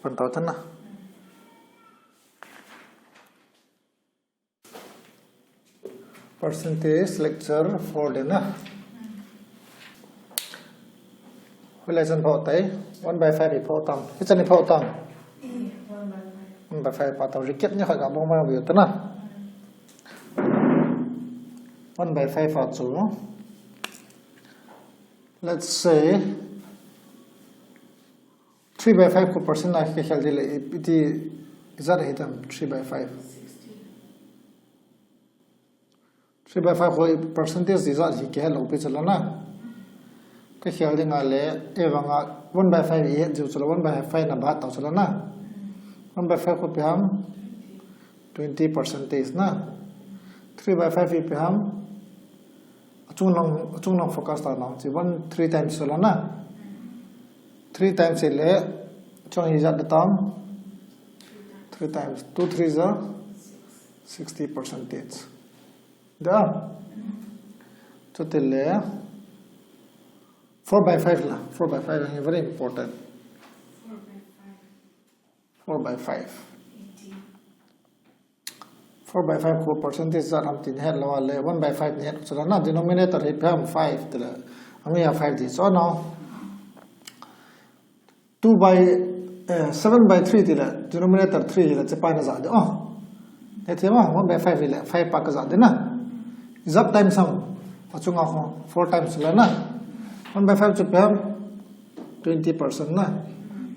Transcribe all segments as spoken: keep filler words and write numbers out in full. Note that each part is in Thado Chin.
Pan tau tan na. Percentage lecture four de na. Hoilai chan phoh tai, one by five hi phoh tam. Hichan hi phoh tam. One by five pa tau, recap ni khat ga bong bong bi ta na. One by five a chu, let's say, three by five khu percent a kikhel ding le, iti ijat hitam three by five. Three by five khu percentage ijat hi kihe lou pi chu la na. Kikhel ding a le, e vang a one by five ihet jiu chu la, one by five na bat tau chu la na. One by five khu ipi ham, twenty percentage na. Three by five ipi ham, achung lang, achung lang focus ta lang. Chi one, three times chu la na. Three times le, chung hi ijat da tam. Three times. Two threes are sixty percentage. Da. Chuti le, four by five la. Four by five is very important. Four by five. Four by five khu percentage ijat ham ti nahet lou a le, one by five nahet chu la na, denominator hi ipi ham, five ti le. Ami a five di chu na. Two by, eh, seven by three ti le, denominator three hi le, chepa na ja de. Oh. Hethem a, one by five hi le, five pa ka ja de na. Ijat times ham, achung a khu, four times chu la na. One by five chu ipi ham, twenty percent na.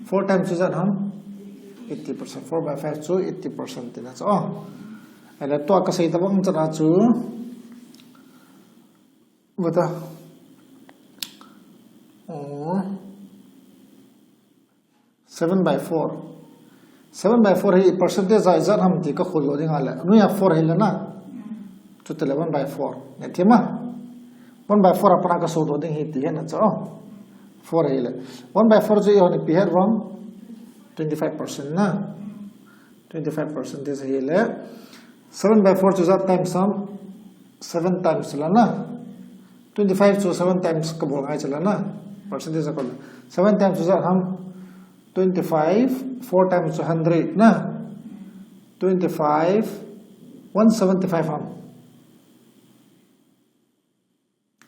Four times chu ijat ham, eighty percent. Four by five chu eighty percent ti na chu. Oh. Ahile tua ka sei tabang chan a chu. Bata. Oh. Seven by four. Seven by four hi percentage a ijat ham ti ka khol lou ding a le. Anoi a four hi le na. Chuti le one by four. Hethem a. One by four a pat a ka so lou ding hi ti hi na chu. Four hi le. One by four chu i hon ipi het uvem. Twenty-five percent na. Twenty-five percentage hi le. Seven by four chu ijat times ham. Seven times chu la na. Twenty-five chu seven times ka bol ngai chu la na. Percentage a kol. Seven times chu ijat ham. Twenty-five, four times chu hundred na. Twenty-five, one seventy-five ham.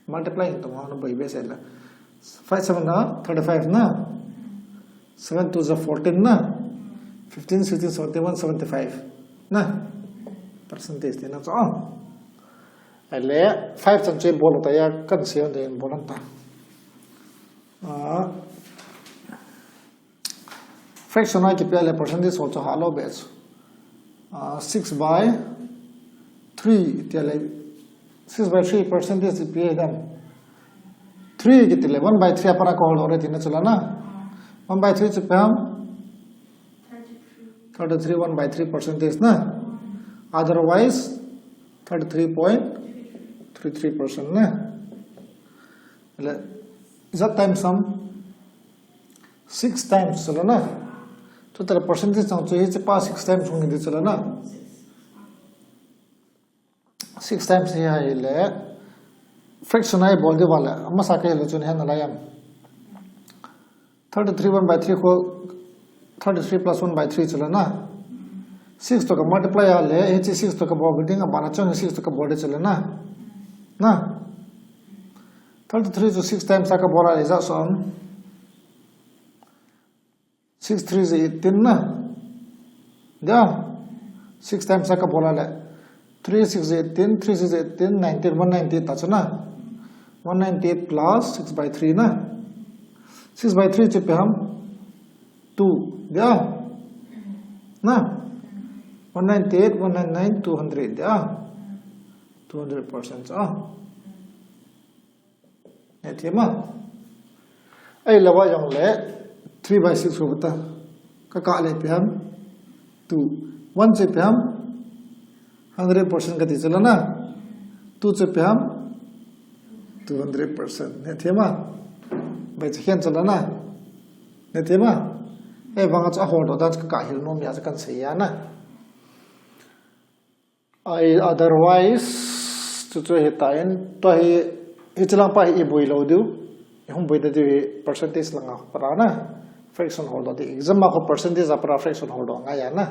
Multiply hin tong ho na boi be se la. Five seven na, thirty-five na. Seven two za fourteen na. Fifteen, sixteen, seventeen, one seventy-five na. Percentage ti na chu. Ahile, five chan chu bol ta ya, kan sei hon ding bol ta. Ah. Fraction a kipe le percentage ho chu ha lou be chu. Ah, six by three ti le, six by three percentage ipi ham. Three kiti le, one by three a pat a ka hol lou re ti na chu la na. One by three chu ipi ham. Thirty-three, one by three percentage na. Otherwise, thirty-three point three three percent na. Le, ijat times ham. Six times chu la na. Chuti le percentage chang chu hi chepa six times hung hi di chu la na. Six times hi ahile. Fraction a i bol diu va le. Amasa ka hi lou chun hi na lai am. Thirty-three one by three khu, thirty-three plus one by three chu la na. Six to ka multiply a le, hiche six to ka bol ding a, abana chang six to ka bol ding chu la na. Na. Thirty-three chu six times a ka bol a le ijat ham. Six three is eighteen na. Dia. Six times a ka bol a le. Three six is eighteen, three six is eighteen, nineteen, one ninety-eight ta chu na. One ninety-eight plus six by three na. Six by three chu ipi ham. Two. Dia. Na. One ninety-eight, one ninety-nine, two hundred. Dia. Two hundred percent. Ah. Hethem a. Ahilou a jong le three by six khu bata. Ka kah le ipi ham. Two. One chu ipi ham. Hundred percent ka ti chu la na. Two chu ipi ham. Two hundred percent. Hethem a. Bai chu khen chu la na. Hethem a. Ahivang a chu ahol doh dan chu ka kah hil nom a chu kan sei a na. Ai, otherwise, chu chu hi ta in, tua hi, hiche lang pa hi i boi lou diu, i hung boi ta diu hi percentage lang a pat a na, Fraction holdoh di. Exam a kho percentage a pat a fraction holdoh ngai a na.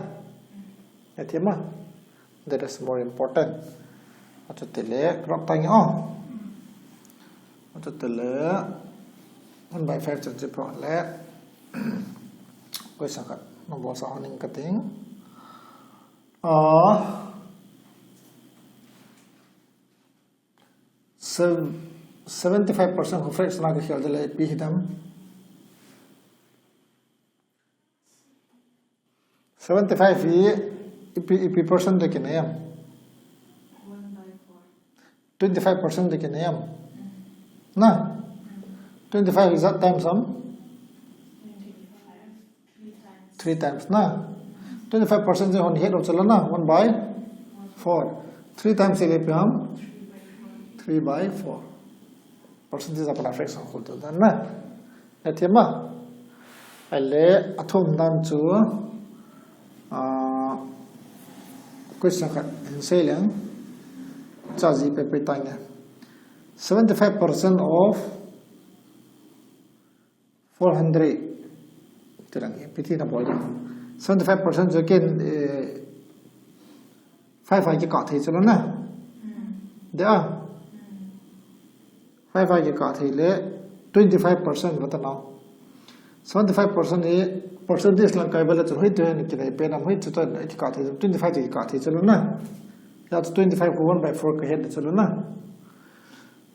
Athi ma. That is more important. Achu tile, crop tangi o. Achu tile, one by five chan chi pho le. Question khat. Number sa honing kating. Ah. Sev-, seventy-five percent kho fraction a kakhel dile ipi hidam. Seventy-five hi ipi, ipi percent de kinei am? Twenty-five percent de kinei am? Na? Twenty-five is that times am? Three times na. Twenty-five percent je hon het lo chala na, one by four. Three times ile ipi ham? Three by four. Percentage a pat a fraction holdoh dan na. Athi ma. Ahile athum dan chu, ah, question khat hin sei leng. Chaji pe pe tang e. Seventy-five percent of four hundred. Tilang, ipi ti nabol ding. Seventy-five percent chu ken, eh, five a kikah thei chu lo na. Dea. Five a kikah thei le twenty-five percent vata nau. Seventy-five percent hi percentage lang kai bela chu hoi tu hen kinei pe nam hoi chu ta kikah thei, twenty-five kikah thei chu lo na. Ya chu twenty-five ko one by four kahet chu lo na.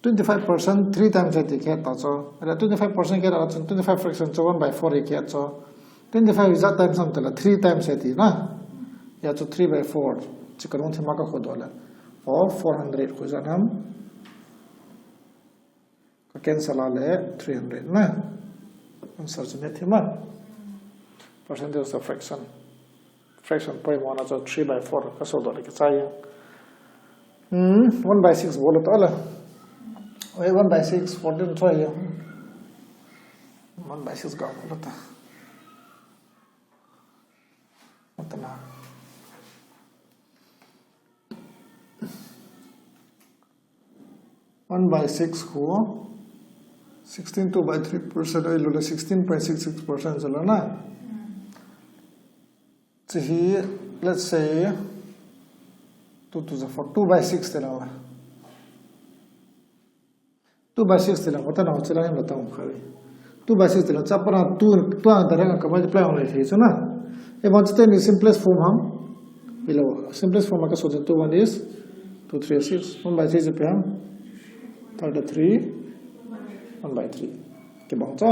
Twenty-five percent three times ati kihet ta chu. Ala twenty-five percent kihet ta chu, twenty-five fraction chu one by four kihet chu. Twenty-five is that times am tala three times ati na. Ya chu three by four. Chi ka rung thima ka khodoh le. Of four hundred ko jan ham. Ka cancel a le three hundred na. Answer chu nethima. Percentage of fraction. Fraction poimo na chu three by four ka sodoh le kichai. Hmm, one by six bol ta le. Oi, one by six, fourteen choi. One by six ga bol ta. Atana. One by six ko sixteen two by three percent, oi, lule sixteen point six six percent chala na. Chi hi, let's say, two two is four, two by six te la. Two by six te la, kota na, chila hin bata hung khawi. Two by six te la, chapa na two, two ang direct ka multiply hung lai thei chu na. E, vang chu teni simplest form ham. Ilo, simplest form ka so two one is two three six. One by six ipi ham. Thirty-three. One by three. Kibang chu.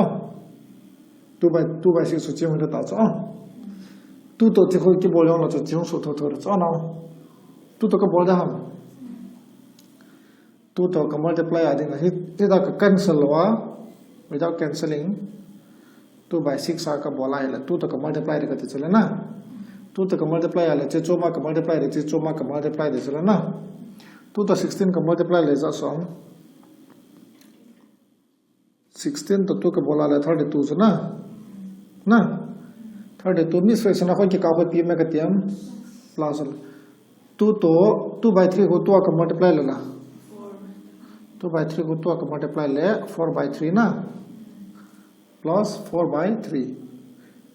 Two by, two by six chu chi hung ta chu. Two to chi kho kibol jong la chu chi hung so tho tho chu na. Two to ka bol da ham. Two to ka multiply a ding a hi, hi ta ka cancel lo a, without cancelling, two by six a ka bol a le, two to ka multiply de ka ti chu le na. Two to ka multiply a le, che choma ka multiply de, che choma ka multiply de chu le na. Two to sixteen ka multiply le ja som. Sixteen to two ka bol a le thirty-two chu na. Na. Thirty-two mixed fraction a khoi kikah khoi pi me ka tiam. Plus two to two by three ko two a ka multiply le la. Two by three ko two a ka multiply le four by three na. Plus four by three.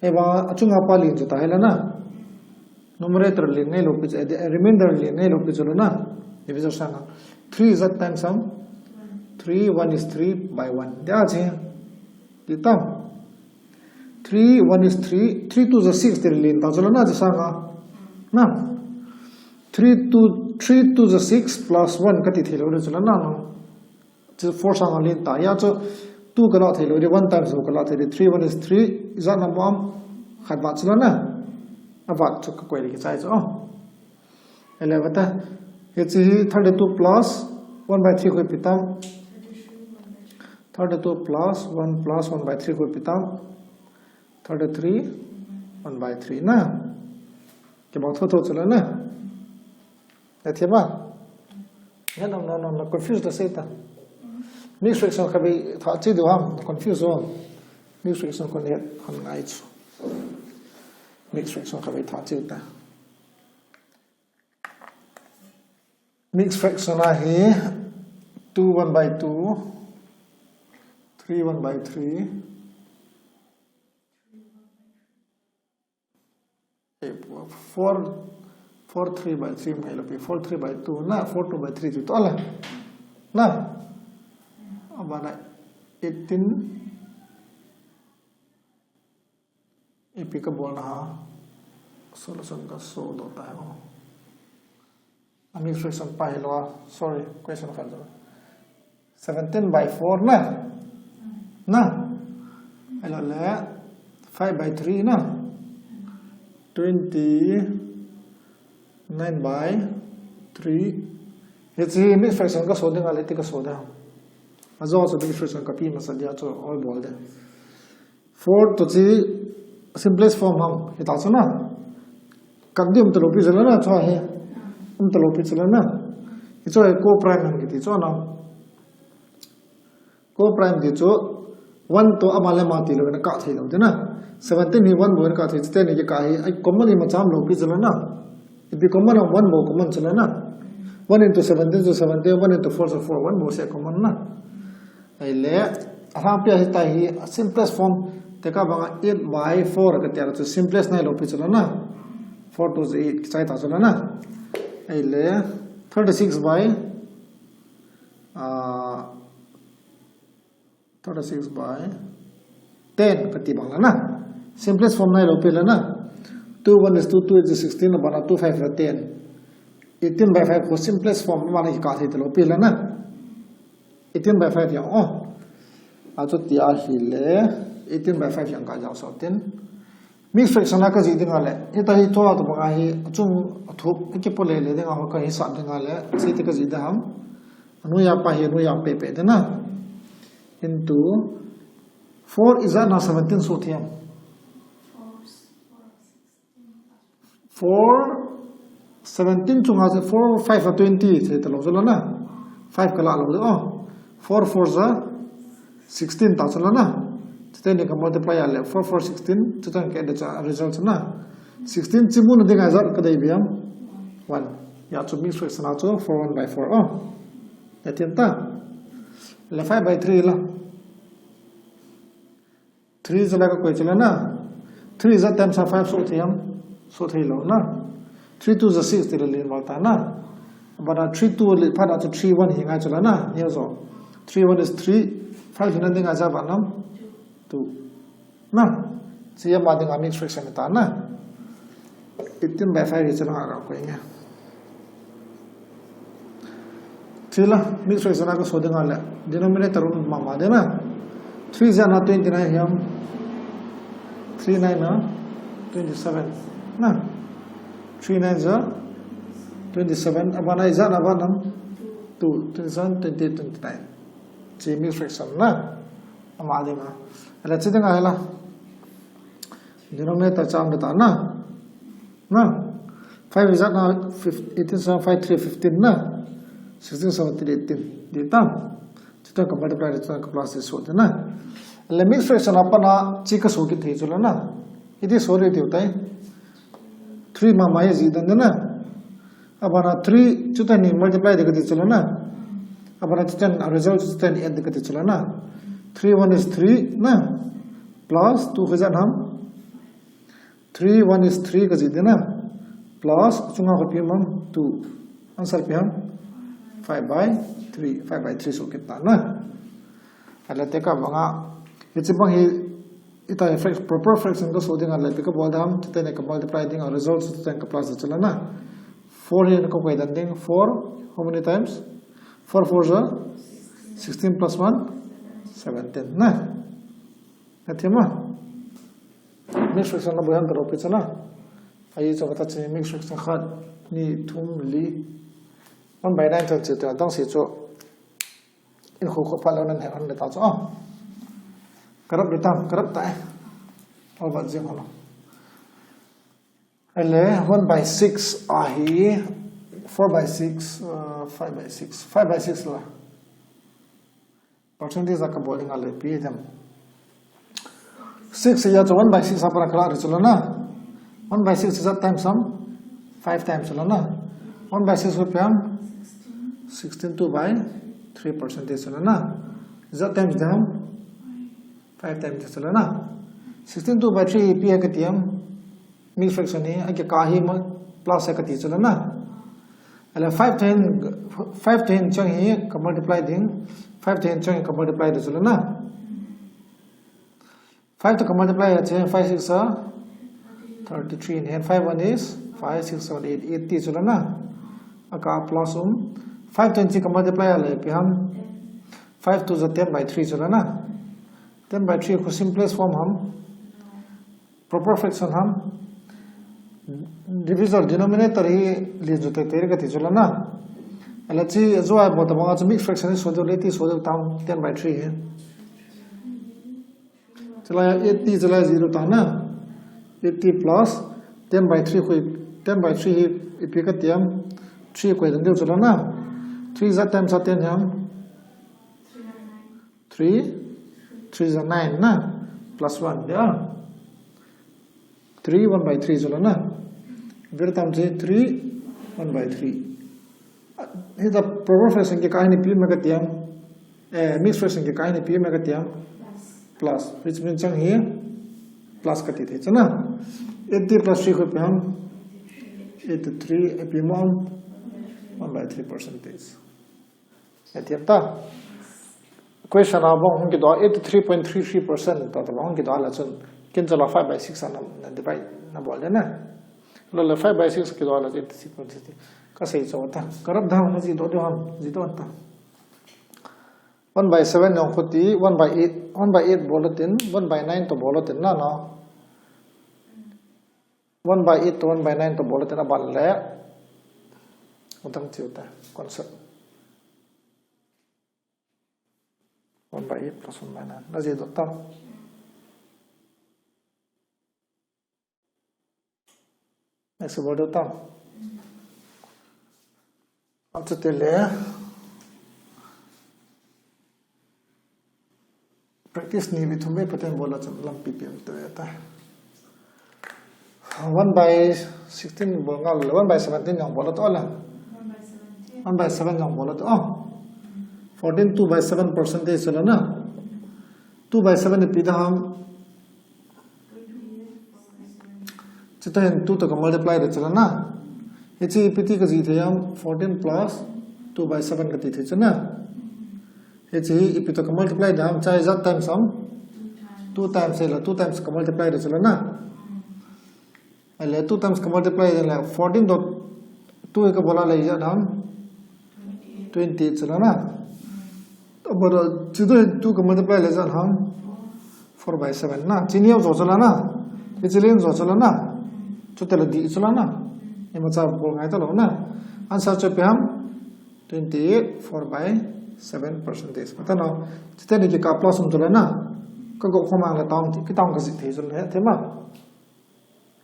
Eva achunga pa lin chu ta hela na. Numerator lin nei lo pi chu, eh, remainder lin nei lo pi chu lo na. Divisor sanga. Three is that times sum? Three, one is three by one. Dia che. Di tam. Three, one is three. Three two is six, three lin ta chu lo na, chu sanga. Na. Three two, three two is six plus one ka ti thei lo le chu lo na, no. Chu four sanga lin ta. Ya chu two ka la thei lo di, one times two ka la thei di. Three, one is three. Ijat na mo am khat vat chu lo na. A vat chu ka koi di kichai chu. Oh. Eleven ta. Hiche hi thirty-two plus one by three ko ipi tam. Thirty-two plus one plus one by three ko ipi tam. Thirty-three, one by three na. Kibang tho tho chu lo na. Athi ba? Ya, no, no, no, no, confuse ta sei ta. Mixed fraction kha bei tha chi diu ham, confuse o. Mixed fraction kon he han ngai chu. Mixed fraction kha bei tha chi ta. Mixed fraction a hi two one by two, three one by three, Eh, four, four three by three mai lo pi, four three by two na, four two by three chu to la. Na. Abana eighteen, ipi ka bolna ham. Solution ka so do ta ho. A mixed fraction pa hi lo, sorry, question khat jo. Seventeen by four na. Na. Ahilou le five by three na. Twenty nine by three. Hiche mixed fraction ka so ding a le ti ka so ding. Ajo chu mixed fraction ka pi masa dia chu oi bol de. Four to chi simplest form ham, hita chu na. Kat di um talo pi chu la na, chu hi. Um talo pi chu la na. Hichu hi co-prime ham kiti chu na. Co-prime ti chu one to ama le ama ti lou na kah thei lou ti na. Seventeen hi one bou na kah thei, ten hi kah hi, ai common imacha um lou pi chu la na. Ipi common ham, one bou common chu la na. One into seventeen chu seventeen, one into four chu four, one bou se common na. Ahile, alhangpi a hita hi, simplest form, tekah banga eight by four kati a chu simplest nai lou pi chu la na. Four two is eight, kichai ta chu la na. Ahile, thirty-six by, ah, thirty-six by ten kati bang la na. Simplest form nai lou pi la na. Two one is two, two eight is sixteen, abana two five la ten. Eighteen by five ko simplest form, abana hi kah thei talo pi la na. Eighteen by five ya, oh. Achu ti ahile, eighteen by five ya ka jao so tin. Mixed fraction a ka jih ding a le, hita hi thua to banga hi, achung, athup, akipo le le ding a ho ka hisap ding a le, chi ti ka jih ding ham. Anu ya pa hi, anu ya pe pe de na. Into four ijat na seventeen so thiam. Four, seventeen chunga chu four, five a twenty, thei ta lou chu la na. Five ka la lou de, oh. Four four ja sixteen ta chu la na. Chuteng ni ka multiply a le, four four sixteen, chuteng ka de cha result chu na. Sixteen chi mun ding a jat ka dei biam. One. Ya chu mixed fraction a chu four one by four, oh. Ya thiam ta. Le five by three la. Three ja la ka koi chu la na. Three ja times a five so thiam. So thei lou na. Three two ja six ti le len val ta na. Abana three two le phat a chu three one hi ngai chu la na. Neo jo. Three one is three. Five hi na ding a ja ba nam. Two. Na. Chi ama ding a mixed fraction ta na. Eighteen by five hi chu la ka koi nge. Three la, mixed fraction a ka so ding a le. Denominator um mama de na. Three ja na twenty-nine hiam. Three nine na twenty-seven. Na. Three nine ja twenty-seven. Abana ijat na ba nam. Two, twenty-seven, twenty-eight, twenty-nine. Chi mixed fraction na. Ama ding a. Ala chi ding a la. Denominator cham da ta na. Na. Five ijat na fif-, eighteen seven five three fifteen na. Sixteen seventeen eighteen. Di ta. Chuteng ka multiply, chuteng ka plus so de na. Le mixed fraction a pat na chi ka so kit thei chu la na. Iti so le tiu tai. Three mama hi ji dan de na. Abana three, chuteng ni multiply de kati chu la na. Abana chuteng a result chuteng ni add de kati chu la na. Three one is three na. Plus two ijat ham. Three one is three ka ji de na. Plus, chunga ko pi mam two. Answer pi ham. Five by three. Five by three so kit ta na. Ala tekah banga. Hichi bang hi Ita hi frac-, proper fraction ka so ding a le, pi ka bol dam, chuteng ka multiply ding a result, chuteng ka plus chu la na. Four hi ka koi dan ding, four, how many times? Four four ja sixteen plus one, seventeen na. Na thim a? Mixed fraction la buhan ka ro pi chu na. Ai chu ka ta chi mixed fraction khat, ni, thum, li. One by nine chan chi ta dang si chu. In khu khu pha lo nan he hon le ta chu. Oh. Karap le tam, karap ta. Oh, ba jing ho lo. Ele one by six ahi, four by six, uh, five by six. Five by six la. Percentage a ka bol ding a le pi dem. Six ya chu one by six a para kala ri chu la na. One by six is a times ham? Five times chu la na. One by six ko pi ham? Sixteen two by three percentage chu la na. Is a times dem? Five times chu la na. Sixteen two by three pi ha ka ti ham? Mixed fraction hi akikah hi ma plus a kati chu la na. Ahile five to n, five to n chang hi ka multiply ding, five to n chang hi ka multiply ding chu la na. Five to ka multiply a chu five six are thirty-three, and five one is five, six, seven, eight, eight ti chu la na. Akah plus um. Five to n chu ka multiply a le ipi ham. Five two is ten by three chu la na. Ten by three khu simplest form ham. Proper fraction ham. Divisor denominator hi len ju teitei kati chu la na. Ahile chu a chu a bol tabang a chu mixed fraction hi so deu le ti so deu tam ten by three hi. Chu la eighty chu la zero ta na. Eighty plus ten by three khu, ten by three hi ipi kati ham. Three khu dang deu chu la na. Three is ten, sa ten ham. Three, three is nine na, plus one, yeah. Three, one by three chu la na. Vei tam chu three, one by three. Hi ta proper fraction kikah hi ipi ma kati ham. Eh, mixed fraction kikah hi ipi ma kati ham. Plus, which means chang hi plus kati thei chu na. Eighty plus three khu ipi ham. Eighty-three, ipi ma ham. One by three percentage. Athiam ta. Question a bang hung kidoh eighty-three point three three percent ta, ta bang hung kidoh la chun. Ken chu la five by six a na, na divide na bol le na. La la five by six kidoh la eighty-three point three three. Ka sei chu ta. Ka rap dang na ji doh ding ham, ji doh ta. One by seven jong khu ti, one by eight, one by eight bol tin, one by nine to bol tin na na. One by eight to one by nine to bol tin a ban le. Utang chiu ta, concept. One by eight plus one by nine. Na ji doh tam. Next bol doh tam. Achu ti le. Practice ni vei thum vei pathen bol a chun lampi piang tu ta. One by sixteen bol ngal le, one by seventeen jong bol to la. One by seven jong bol to. Oh. Fourteen two by seven percentage chu la na. Two by seven ipi da ham. Chuti hin two to ka multiply da chu la na. Hiche ipi ti ka ji thei ham, fourteen plus two by seven kati thei chu na. Hiche ipi to ka multiply da ham, chai jat times ham. Two times la, two times ka multiply da chu la na. Ahile two times ka multiply da le fourteen dot two ka bol a le jat ham. Twenty chu la na. Abara, chuti hin two ka multiply le jat ham. Four by seven na. Chu neo jo chu la na. Hiche len jo chu la na. Chuti la di chu la na. Imacha bol ngai ta lou na. Answer chu ipi ham. Twenty-eight, four by seven percentage. Mata no. Chuti ni kikah plus um chu la na. Ka go khoma le tang ti, ki tang ka ji thei chu la he, thei ma.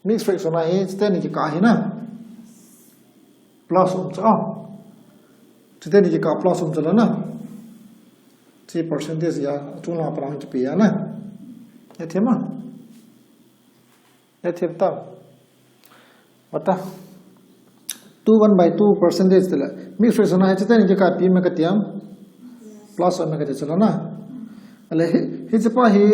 Mixed fraction a hi, chuti ni kikah hi na. Plus um chu a. Chuti ni kikah plus um chu la na. Chu percentage a, chung la pa lang chu pi a na. Athiam a. Athiam ta. Mata. Two one by two percentage ti la. Mixed fraction a hi, chuti ni kikah ipi ma kati ham. Plus um ma kati chu la na. Ahile hi, hiche pa hi,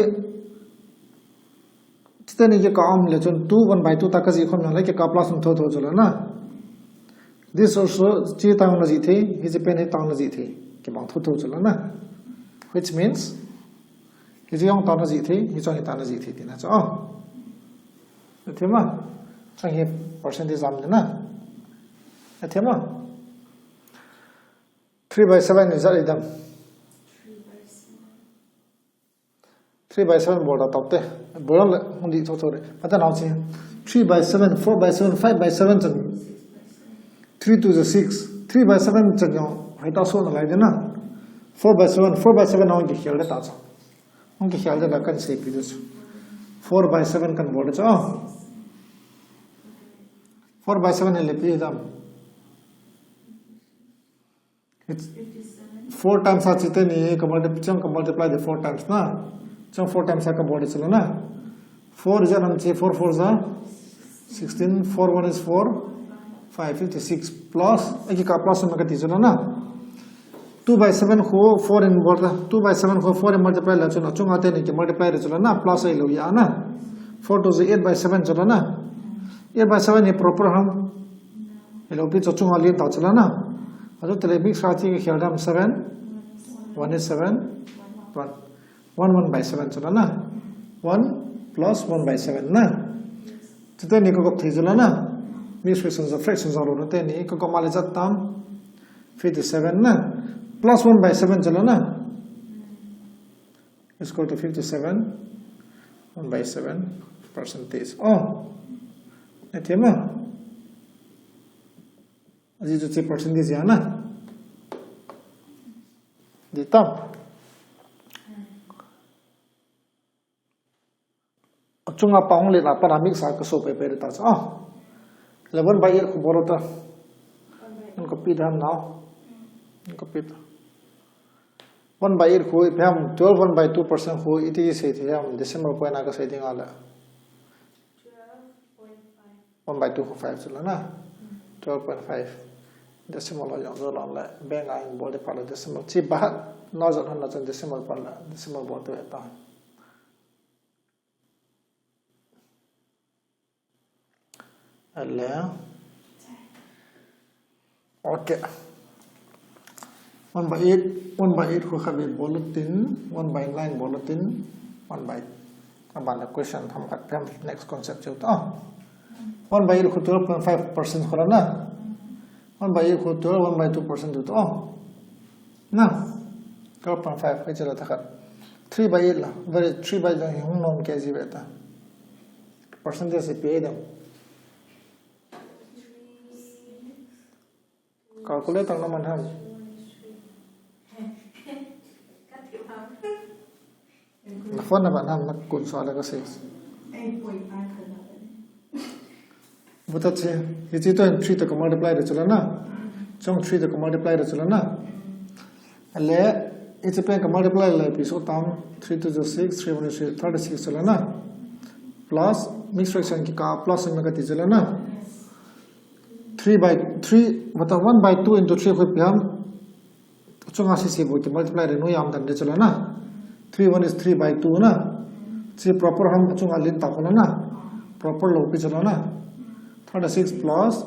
Chuti ni kikah um le chun two one by two ta ka ji khom jong le kikah plus um tho tho chu la na. This also chu tang na ji thei, hiche pen hi tang na ji thei. Kibang tho tho chu la na. Which means, hiche jong tang na ji thei, hiche jong hi tang na ji thei ti na chu. Oh. Athiam a. Chang hi percentage jam le na. Athiam a. Three by seven is that idam. Three by seven bol da tau te. Bol le, hung di tho tho le. Mata nao chi. Three by seven, four by seven, five by seven chan. Three two is six. Three by seven chan jong. Hai ta so na lai de na. Four by seven, four by seven hung kikhel de ta cha. Hung kikhel de la kan sei pi de chu. Four by seven kan bol de cha. Four by seven le pi dam. It's four times a chuti ni ka multiply, chang ka multiply de four times na. Chang four times a ka bol de chu la na. Four is an chi, four four is sixteen, four one is four, five fifty-six plus, a kikah plus ma kati chu la na. Two by seven khu four in bol da, two by seven khu four in multiply la chu na, chunga te ni ki multiply de chu la na, plus a lo ya na. Four two is eight by seven chu la na. Eight by seven hi proper ham? Hilou pi chu chunga len tau chu la na. Achu tele mix ra chi ka khel dam seven, one is seven, one, one, one by seven chu la na. One plus one by seven na. Chu teni ka gop thei chu la na. Mix fraction jong, fraction jong lou na teni ka gop ma le jat tam. Fifty-seven na. Plus one by seven chu la na. Is equal to fifty-seven, one by seven percentage. Oh, na thema. Aji chu chi percentage ya na. Di tam. Achunga pa hung le la pa na mix a ka so pe pe ta cha. Ah. Eleven by eight khu bol ta. An copy dam now. An copy ta. One by eight khu ipi ham, twelve one by two percent khu iti sei thei ham, decimal point a ka sei ding a le. One by two khu five chu la na. Twelve point five. Decimal lo jong jo lo le. Bank a in bol de pa le decimal. Chi ba na jo na chun decimal pa le. Decimal bol te ta. Ale. Okay. One by eight, one by eight khu khatvei bol utin, one by nine bol utin, one by. Aban le question tham khat pem, next concept chu ta. One by eight khu twelve point five percent khu la na. One by eight khu twelve, one by two percent chu ta. Na. Twelve point five, hiche la ta khat. Three by eight la, very three by eight hung nom kg ve ta. Percentage ipi dam. Calculator na man ham. Na phone na ban ham na kun so la ka sei. Buta che, hiche to three to ka multiply de chu la na. Chong three to ka multiply de chu la na. Ale, hiche pen ka multiply le pi so tam, three two is six, three one is three, thirty-six chu la na. Plus, mix fraction ki ka plus me ka ti chu la na. Three by three, buta one by two into three khu ipi ham. Chunga sisi bu ki multiply de nu yam dan de chu la na. Three one is three by two na. Chi proper ham chunga len ta khu la na. Proper lo pi chu la na. Thirty-six plus.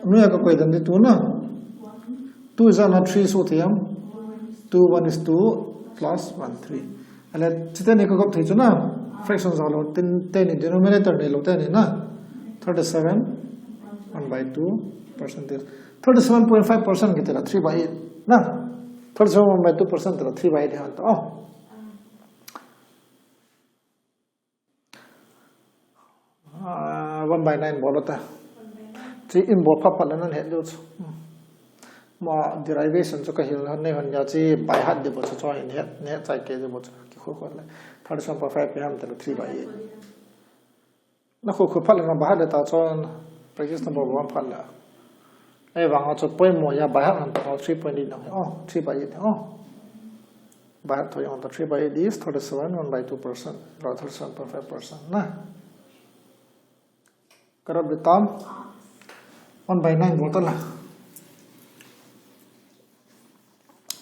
Nu ya ka koi dan de two na. Two is not three so thei ham. Two one is two plus one three. Ale, chite ni ka gop thei chu na. Fraction jong lou, tin, teni denominator nei lou teni na. Thirty-seven, one by two percentage. Thirty-seven point five percent kiti la, three by eight. Na. Thirty-seven one by two percent la, three by eight han ta. Oh. Ah, one by nine bol ta. Chi in bol pha pha la nan het diu chu. Ma derivation chu ka hil han nei han ya chi by heart de bo chu chu in het, nei het chai ke de bo chu. Ki khu khu le. Thirty-seven point five pi ham ta la three by eight. Na khu khu pha la na by heart de ta chu practice na bol bol pha la. Ei vang a chu point mo ya by heart han ta three point eight na. Oh, three by eight. Oh. By heart tho yang ta three by eight is thirty-seven, one by two percent. Lo thirty-seven point five percent na. Karap de tam. One by nine bol ta la.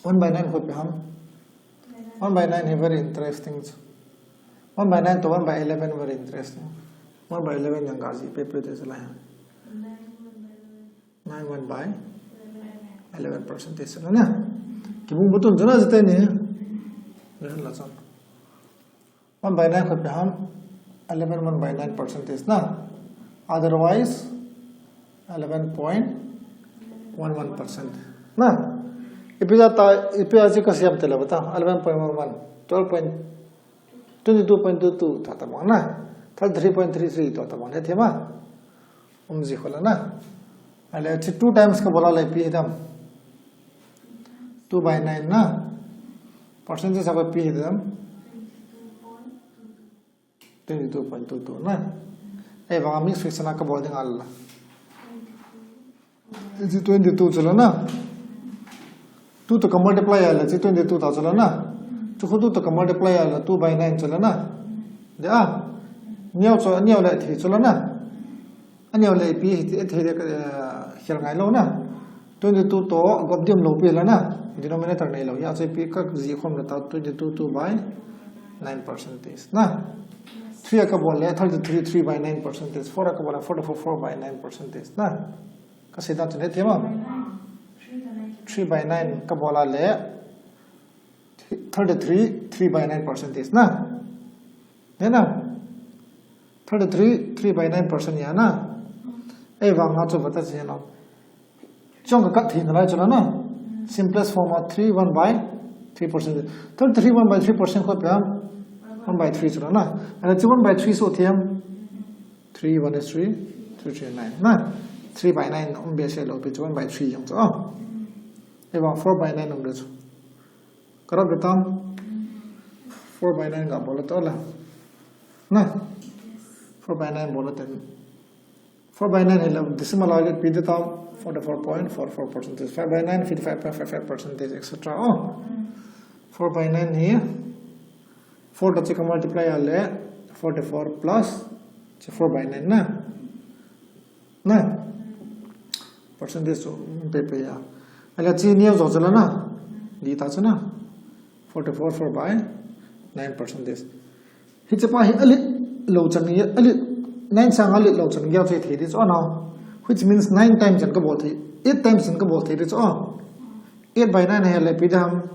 One by nine khu ipi ham. One by nine hi very interesting. One by nine to one by eleven very interesting. One by eleven yang ga ji pe pe de la. Nine one by eleven percentage na. Kibung butun jana jete ni. Len la chan. One by nine khu ipi ham. Eleven one by nine percentage na. Otherwise, eleven point one one percent. Na. Ipi ja ta, ipi ja ji ka siam te la bata. Eleven point one one. Twelve point, twenty-two point two two ta ta bang na. Thirty-three point three three ta ta bang ne thema. Um ji khu la na. Ale chi two times ka bol a le ipi hi dam. Two by nine na. Percentage a ipi hi dam. Twenty-two point two two na. Ei vang a mix fraction a ka bol ding a la. Hiche twenty-two chu la na. Two to ka multiply a la, hiche twenty-two ta chu la na. Chu khu two to ka multiply a la, two by nine chu la na. De a. Neo chu, neo le thi chu la na. Aneo le ipi hi, hi, hi, eh, khel ngai lou na. Twenty-two to gop dim lou pi la na. Denominator nei lou. Ya chu ipi ka ji khom la ta twenty-two two by nine percentage na. Three a kabol le thirty-three, three by nine percentage. Four a kabol le forty-four, four by nine percentage. Na? Kasei dan chu nahethem am? Three by nine kabol le thirty-three, three by nine percentage. Na? Nahe nam? Thirty-three, three by nine percent ahi na? Ahivang a chu vata chu na. Chong ka cut thei nalai chu la na. Simplest form a three, one by three percent. Thirty-three, one by three percent kho ipi ham? One by three chu la na. Ahile chu one by three chu ipi ham? Three, one is three, three, three, nine. Na? Three by nine um behseh lou pi chu one by three jong chu. Ah. Ahivang four by nine um le chu. Ka rap le tam? Four by nine ga bol le to la. Na? Four by nine bol le ten. Four by nine hi la decimal a le ipi de tam? Forty-four point four four percentage. Five by nine, fifty-five point five five percentage, et cetera. Oh. Four by nine hi four toh chu ka multiply a le forty-four plus chu four by nine na. Na? Percentage chu pe pe ya. Ahile chu neo jo chu la na. Di ta chu na. Forty-four, four by nine percentage. Hiche pa hi alit lou chan ni, alit nine sang alit lou chan ni, gel chu thei di chu na. Which means nine times chan ka bol thei, eight times chan ka bol thei di chu. Eight by nine ahile ipi de ham?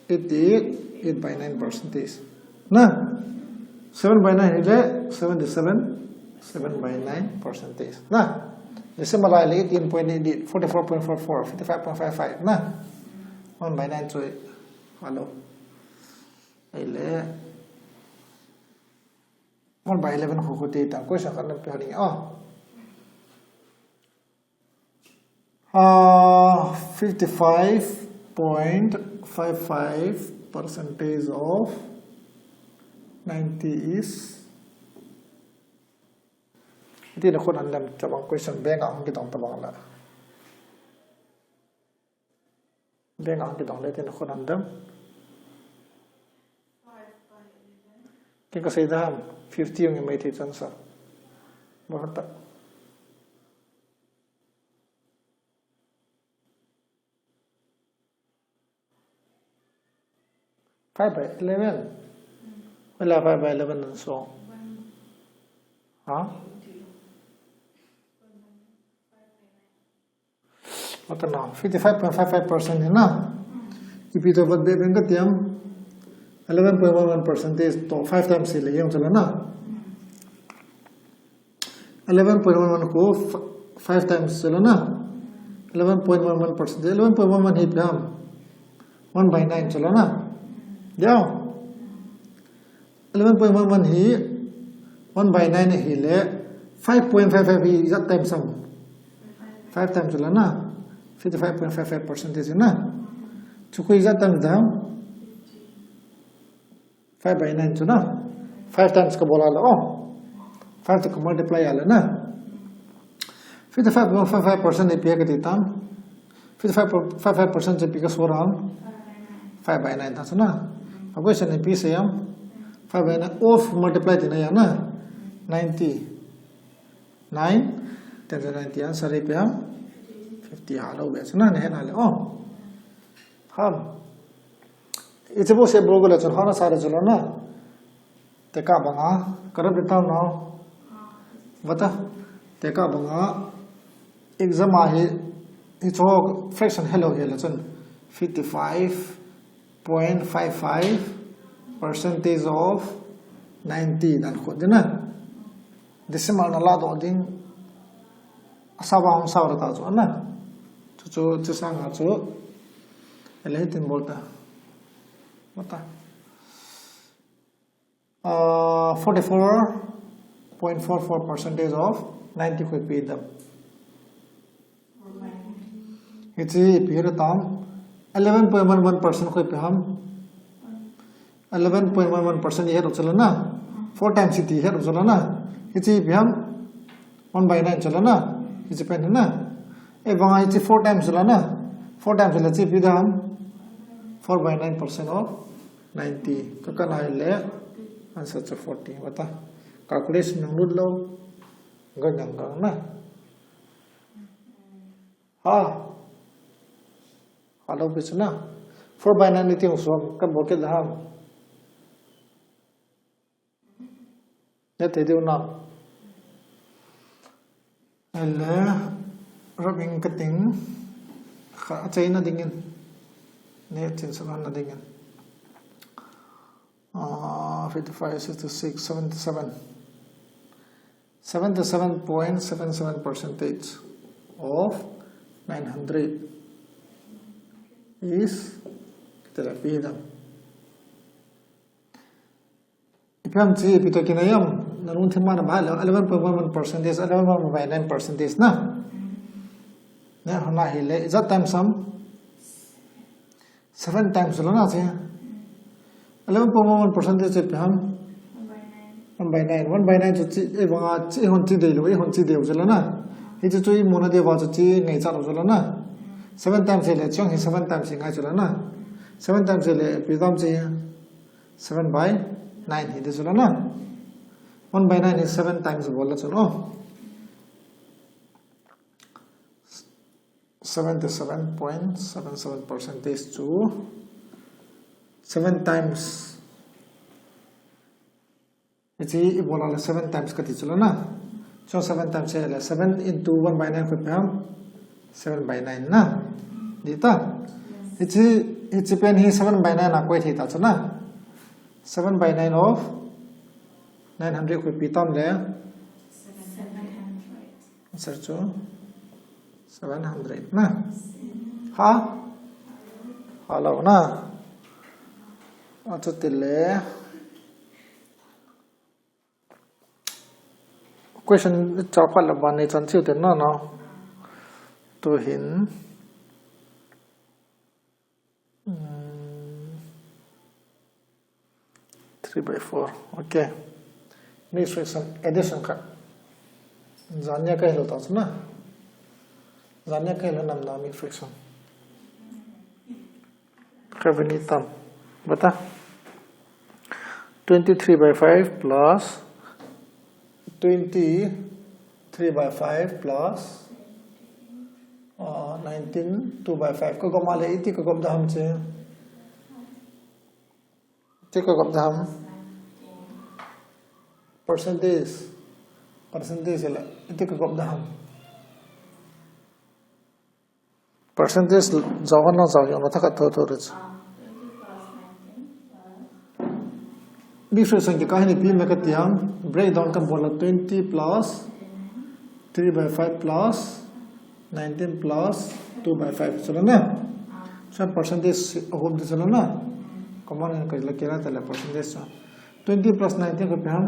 Eighty-eight, eight by nine percentage. Na? Seven by nine ahile seventy-seven, seven by nine percentage. Na? Decimal a ahile eighteen point eight eight, forty-four point four four, fifty-five point five five. Na? One by nine chu. Hello. Ahile one by eleven kho kho te ta, question khat na pe honi. Ah. Ah, fifty-five point five five percentage of ninety is. Iti na khun an lem tabang, question bank a hung kitong tabang la. Bank a hung kitong le iti na khun an lem. Ken ka sei dan fifty jong i mai thei chan sa. Ba ta. Five by eleven. Wala five by eleven and so. Ha? Mata na, fifty-five point five five percent hi na. Ipi to vat be ben ka tiam. Eleven point one one percentage to five times le jong chu la na. Eleven point one one ko f-, five times chu la na. Eleven point one one percent. Eleven point one one hi ipi ham? One by nine chu la na. Deu. Eleven point one one hi one by nine ahile five point five five hi ijat times ham? Five times chu la na. Fifty-five point five five percentage na. Chu ko ijat times ham? Five by nine chu na. Five times ka bol a le, oh. Five toh ka multiply a le na. Fifty-five point five five percent ipi ka ti tam? Fifty-five point five five percent chu ipi ka so ham? Five by nine ta chu na. A question ipi sei ham? Five by nine of multiply ti na ya na. Ninety. Nine, ten to ninety, answer ipi ham? Fifty ha lou be chu na, nahe na le, oh. Ham. Ichi bo se bo go le chun hona sa le chu la na. Tekah banga, ka rap le tam na. Vata. Tekah banga, exam a hi, hicho fraction helou hi le chun. Fifty-five point five five percentage of ninety dan khu di na. Decimal na ladoh ding. Asao a hung sao ta chu na. Chu chu, chu sanga chu. Ele hitin bol ta. Mata. Ah, forty-four point four four percentage of ninety khu ipi dem? Hichi ipi hira tam? Eleven point one one percent khu ipi ham? Eleven point one one percent ihet u chu la na. Four times iti ihet u chu la na. Hichi ipi ham? One by nine chu la na. Hichi pen hi na. Ahivanga hichi four times chu la na. Four times chu la hichi ipi dem ham? Four by nine percent of ninety. Ka kan ahile answer chu forty. Vata. Calculation nung lut lou. Ga nyang ga na. Ha. Hello, pi chu na. Four by nine iti hung som, ka bol kit le ham. Te diu na. Ele, rubbing cutting. Kha, achaina dingin. Ne chin sana dingin. Ah, fifty-five, sixty-six, seventy-seven. Seventy-seven point seven seven percentage of nine hundred is, kita dah pi dah. Ipi ham chi, ipi toh kinai ham, na lungthim a na ba, eleven point one one percentage, eleven point one by nine percentage na. Ne, hana hi le, is that times sum? Seven times lo na chi. Eleven point one one percentage ipi ham? One by nine. One by nine chu chi, ei vanga chi, ei hon chi dei lo, ei hon chi dei u chu lo na. Hichu chu i muna dei va chu chi ngai cha lo chu lo na. Seven times le, chuang hi seven times hi ngai chu lo na. Seven times le, ipi tam chi. Seven by nine hi dei chu lo na. One by nine is seven times bol la chu lo. Seventy-seven point seven seven percentage chu seven times. Hichi i bol le seven times kati chu lo na. So seven times le seven into one by nine khu ipi ham? Seven by nine na. Di ta? Hichi, hichi pen hi seven by nine a koi thei ta chu na. Seven by nine of nine hundred khu ipi tam le? Answer chu seven hundred na. Ha? Hello na. Achu ti le. Question chaphat la ban nei chan chiu te na na. Tu hin. Hmm. Three by four. Okay. Mixed fraction addition kha. Jan nia ka hil ta chu na. Jan nia ka hil nam na mixed fraction. Ka vini tam. Bata. Twenty-three by five plus twenty-three by five plus, uh, nineteen two by five. Ka gom a le iti ka gom da ham chi. Iti ka gom da ham. Percentage. Percentage le iti ka gom da ham. Percentage jao na jao, jao na thakhat tho tho re chu. Mixed fraction kikah hin ipi ham ka ti ham, breakdown ka bol le twenty plus three by five plus nineteen plus two by five chu lo na. So percentage ahom chu lo na. Common in ka la kira ta le percentage chu. Twenty plus nineteen ka ipi ham?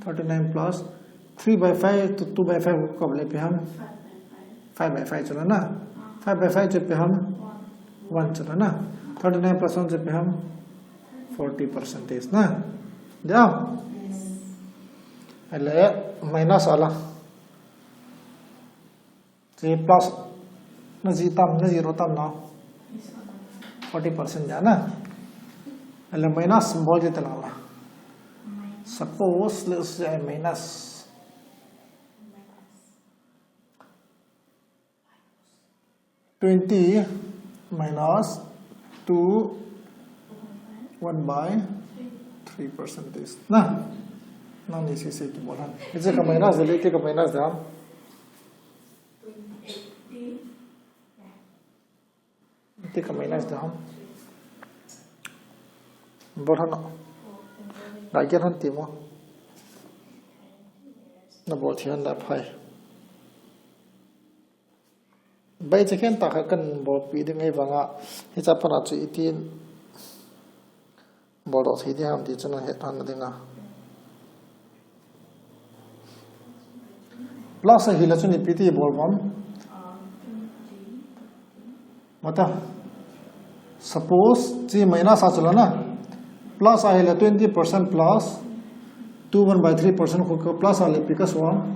Thirty-nine plus three by five to two by five ka le ipi ham? Five by five chu lo na. Five by five chu ipi ham? One chu lo na. Thirty-nine plus one chu ipi ham? Forty percentage na. Dia? Ele minus a la. Chi plus na ji tam, na zero tam na. Forty percent dia na. Ele minus symbol ji ta la la. Suppose, let's say, minus twenty minus two, one by three percentage. Na, nang ni si si ki bol han. Iti ka minus de, iti ka minus de ham. Iti ka minus de ham. Bol han. Ga gel han ti mo. Na bol thi han da phai. Bai che khen ta kha kan bolpi ding ei vanga, hicha pana chu itin bol doh thei ding ham ti chu na het han ding a. Plus a hi la chu ipi ti bol vam. Mata. Suppose chi minus a chu lo na. Plus a hi la twenty percent plus two one by three percent khu ka plus a le ipi ka suang.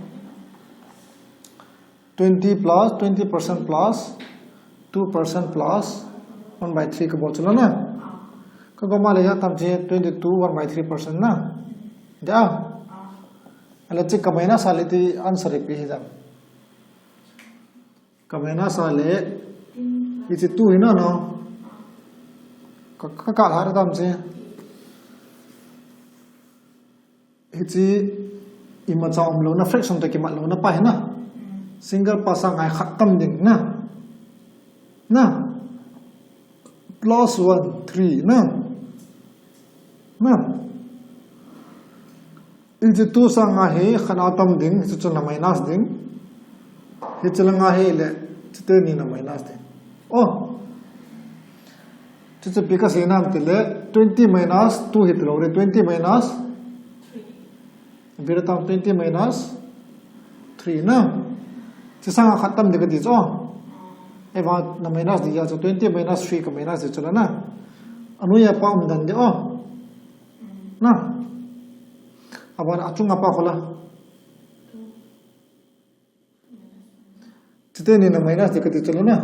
Twenty plus twenty percent plus two percent plus one by three ka bol chu lo na. Ka gom a le ya tam chi twenty-two one by three percent na. Dia. Ala chi ka minus a le ti answer ipi hi jam. Ka minus a le, hichi two hi na no. Ka, ka, ka la tam chi. Hiche imacha umlouna, fraction toh kimat louna pa hi na. Single pa sanga hi khat tam ding na. Na. Plus one, three na. Na. Hiche two sanga hi khat atam ding, hiche chu na minus ding. Hiche langa hi le, hiche teni na minus ding. Oh. Hiche chu ipi kasei nam tile, twenty minus two hi tilou le, twenty minus Bira tam twenty minus three na. Hiche sanga khat tam ding kati chu. Ahivang na minus ding ahi chu twenty minus three ka minus ding chu la na. Anoiya pa um dan ding o. Na. Abana achunga pa kho la. Hiche teni na minus ding kati chu la na.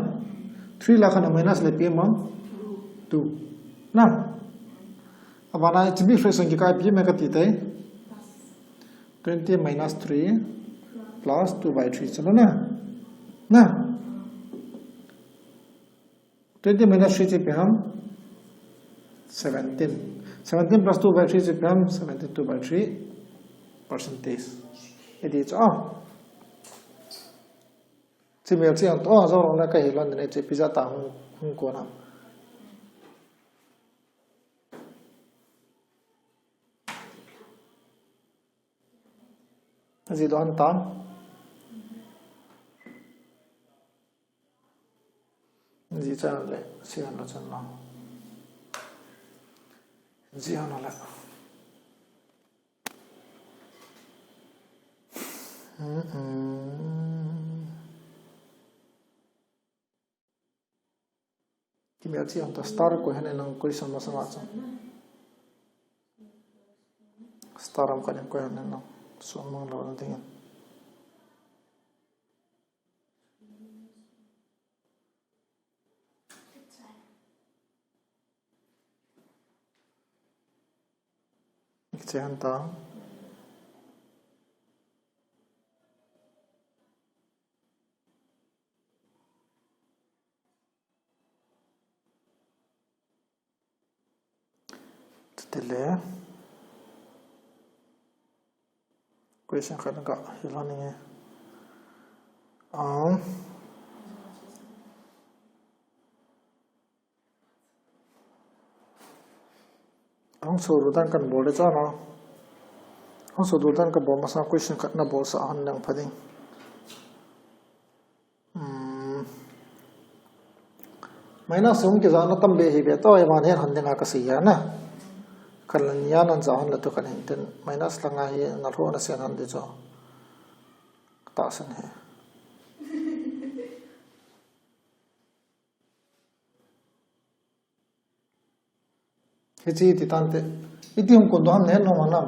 Three la khat na minus le ipi um am? Two. Na. Abana hiche big fraction kikai ipi um kati tai. Twenty minus three plus two by three chu la na. Na. Twenty minus three chu ipi ham? Seventeen. Seventeen plus two by three chu ipi ham? Seventy-two by three percentage. Hiti chu a. Hiche melchih ang to, a, jou lou le ka hilou ding e, hiche ipi jeh a hung, hung kon ham. Ji doh hen tam. Ji chan le, si han lo chan lo. Ji han lo le. Mm-mm. Kimelchih ang ta star koi hen nang question masanga chu. Star ham khat in koi hen nang. Suhmang lou na ding in. Kichai hen ta. Chutile. Question khat ka hilou ninge. Um. Hung sodoh dan kan bol le chana. Hung sodoh dan ka bol masang question khat na bolsah hon leng pha ding. Hmm. Minus hung kijana tam be hi be to, ahivang hin hon ding a kasei a na. Kan la nia nan ja hon la tu kan hin tin minus langa hi na lho na sen hon ding chu. Ka tahsan e. Hiche ti tante. Iti hung kon doh ham nahet nom ham?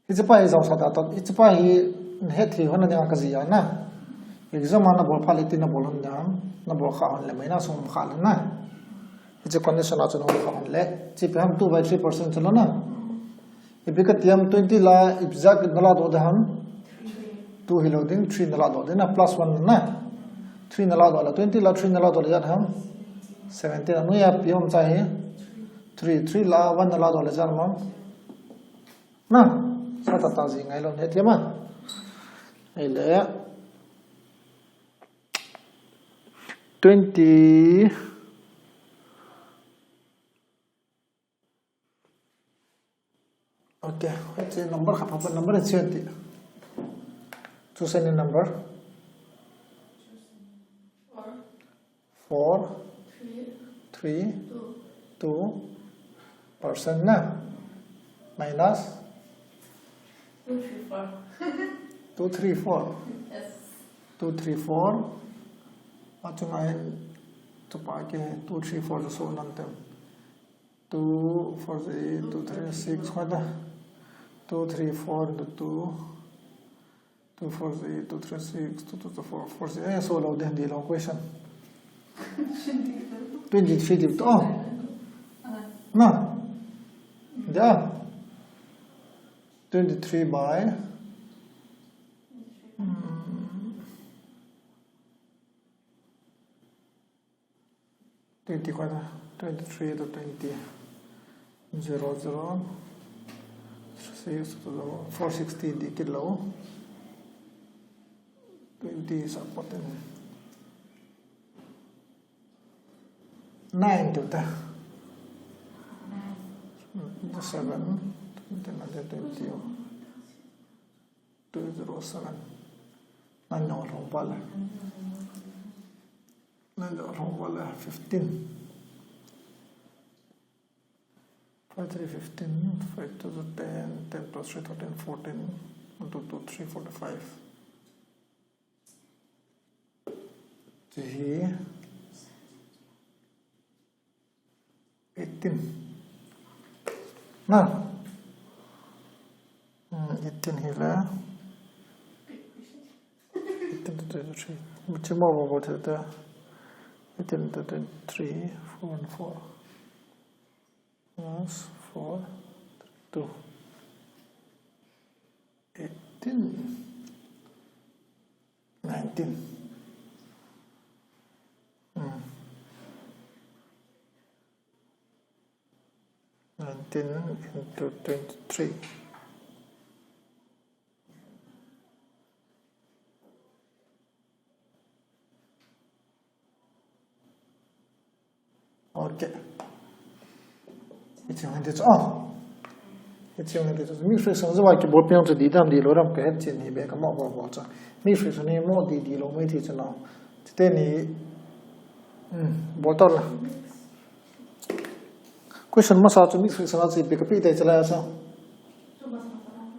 Hiche pa hi jaosah ta ta. Hiche pa hi nahet thei hon ding a kaji a na. Exam a na bol phat le iti na bol hon ding ham? Na bol kha hon le minus hung um kha le na. Hiche condition a chu na um kha hon le. Hiche ipi ham two by three percent chu la na. Ipi kati ham twenty la, ipi jeh a na ladoh ding ham? Two hilou ding, three na ladoh ding na, plus one na. Three na ladoh la, twenty la three na ladoh le ijat ham? Seventeen. Anoiya ipi um chai hi? Three, three la one na ladoh le ijat ham? Na, sa ta ta ji ngai lou, nahet thei ma. Ahile. Twenty. Okay, hiche number khat pha, number hiche ti. Choose any number. Four, three, two percent na. Minus? Two, three, four. Two, three, four. Yes. Two, three, four. Achunga hin, chu pa ke, two, three, four chu so nan tem. Two, four, eight, two, three, six, what the? Two, three, four into two. Two, four, eight, two, three, six, two, two, two, four, four, six. Eh, so lou ding, dih lou question. Twenty-three dih to. Na. Dih. Twenty-three by. Hmm. Twenty koi ta, twenty-three to twenty. Zero, zero. Te use to four sixty ding kit lou. Twenty support in. Nine to ta. Seven. Twenty, twenty. Two zero seven. Nine no long pala. Nine no long pala. Fifteen. Five three fifteen, five two ten, ten plus three thirteen, fourteen, one two two three forty-five. Hiche hi eighteen. Na? Hmm, eighteen hi le. Eighteen to twenty-three. Hiche mo bo bo the ta. Eighteen to twenty-three, four and four. Plus four, two. Eighteen. Nineteen. Hmm. Nineteen into twenty-three. Okay. Hiche hi chu. Oh. Hiche hi chu. Mixed fraction chu va kibol peng chu dih dam dih lou dam ka het chen hi be ka mo bol bol chu. Mixed fraction hi mo dih dih lou mai thei chu na. Chuteni. Hmm, bol tau la. Question masa chu mixed fraction a chu ipi kape tai chala sa.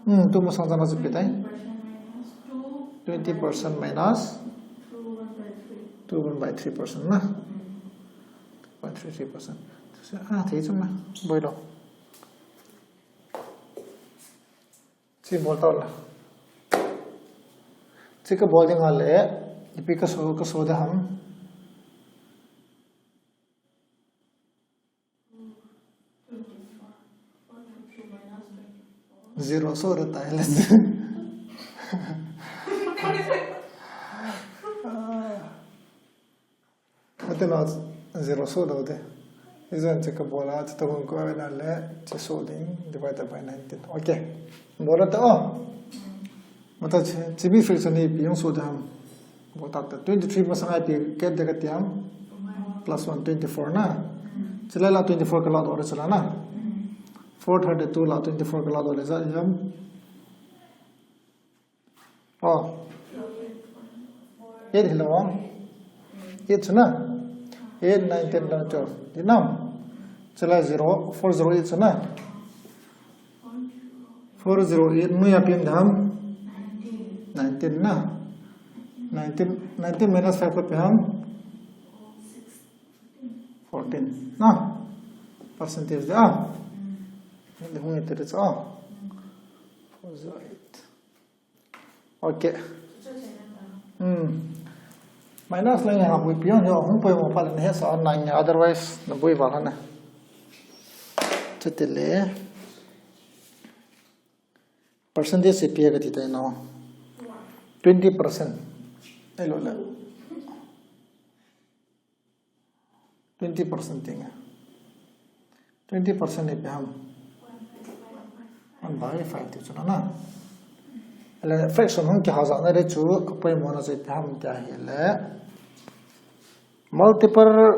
Hmm, tu masang chana chu ipi tai. Twenty percent minus two one by three percent na. Two point three three percent. Ah, thei chu na. Boi lou. Hiche bol tau la. Hiche kabol ding a le, ipi kaso, kaso ding ham. Zero so ding tai le. Ati na zero so ding te. Hiche chu kabol a, chuti hung ko na le, hiche so ding, divided by nineteen. Okay. Bol ta o. Mata hiche, hiche mixed fraction hi ipi hung so ding ham. Bol ta ta. Twenty-three masang a ipi kit ding kati ham. Plus one, twenty-four na. Chule la twenty-four kala doh le chule na. Four thirty-two la twenty-four kala doh le ja ham. Oh. Eight hilou. Eight chu na. Eight, nine, ten, eleven, twelve. Dih nam. Chule zero, four zero eight chu na. Four zero eight noiya ipi um ding ham. Nineteen na. Nineteen, nineteen minus five ipi ham. Fourteen. Na. Percentage ding a. Hung ite ding chu a. Four zero eight. Okay. Hmm. Minus line ha bui pion yo hung poimo pha le na hesa online, otherwise na bui val hana. Chuti le. Percentage ipi kati tai na. Twenty percent. Ahilou le. Twenty percent ding a. Twenty percent ipi ham. One by five ti chu na na. Le fraction hung kihajah na le chu, apoimo na chu ipi ham tia ahile. Multiple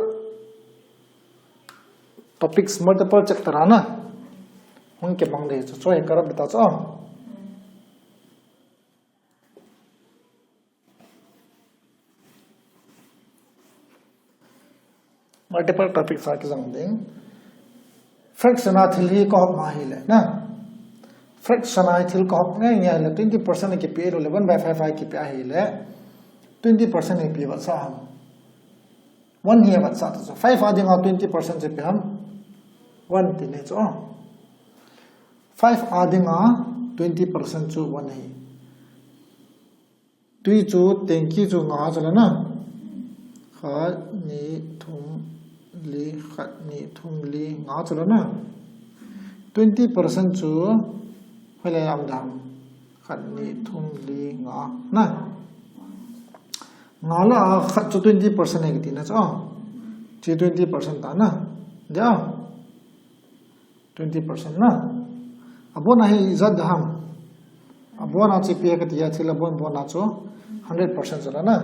topics, multiple chapter a na. Hung kimang ding chu, chu hi karap ta chu. Multiple topics a kijang ding. Fraction a thil hi kahop ma ahile, na. Fraction a thil kahop ngai ngai le, twenty percent kipe lou le, one by five a kipe ahile, twenty percent hi ipi vetsah ham. One hi vetsah ta chu. Five a dinga twenty percent chu ipi ham. One ti ne chu. Five a dinga twenty percent chu one hi. Tui chu, tanky chu nga chu la na. Khat, ni, thum, li, khat, ni, thum, li, nga chu la na. Twenty percent chu, hoilai a um ding ham. Khat, ni, thum, li, nga, na. Nga lah a khat chu twenty percent ahi kati na chu. Chu twenty percent ta na. Dia. Twenty percent na. Abona hi ijat da ham. Abona chu ipi kati a thil abon bona chu hundred percent chu la na.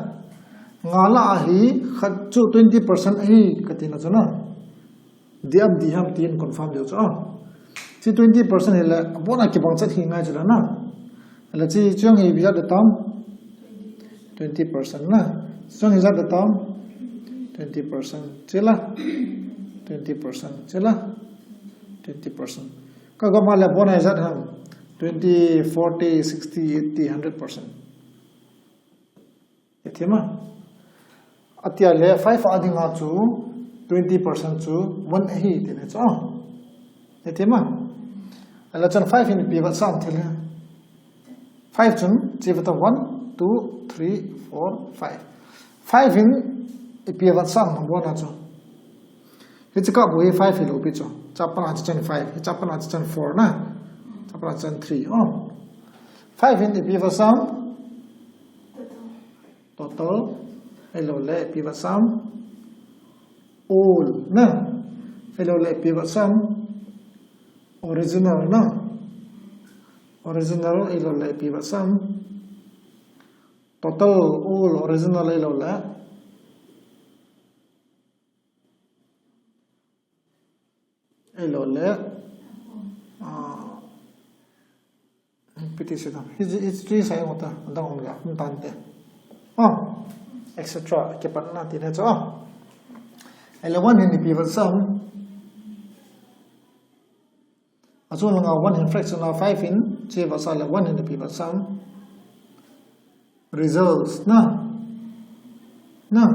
Nga la ahi khat chu twenty percent ahi kati na chu na. Di am di ham tin confirm deu chu. Chi twenty percent hi le abona kibang chat hi ngai chu la na. Le chi chuang hi ijat da tam. Twenty percent na. Chuang hi ijat da tam. Twenty percent. Chi la. Twenty percent. Chi la. Twenty percent. Ka gama le abona ijat ham. Twenty, forty, sixty, eighty, hundred percent. Ithima. Atia le five a dinga chu twenty percent chu one ahi ti ne chu. Ithima. Ala chun five in ipi vat sam thil. Five chun chi vata one, two, three, four, five. Five in ipi vat sam abona chu. Hichi ka bu hi five hi lo pi chu. Chapana chi chan five, hichapana chi chan four na. Chapana chan three. Oh. Five in ipi vat sam. Total. Ahilou le ipi vat sam. All na. Ahilou le ipi vat sam. Original na. Original ahilou le ipi vat sam. Total all original ahilou le. Ahilou le, ah, ipi ti sei ding. History sai mo ta, dang ong ya, um tan te. Oh, et cetera. Kipatna ti ne chu. Ahilou one in ipi vat sam. Achu langa one in fraction a five in, chi vat sa le one in ipi vat sam. Results na. Na.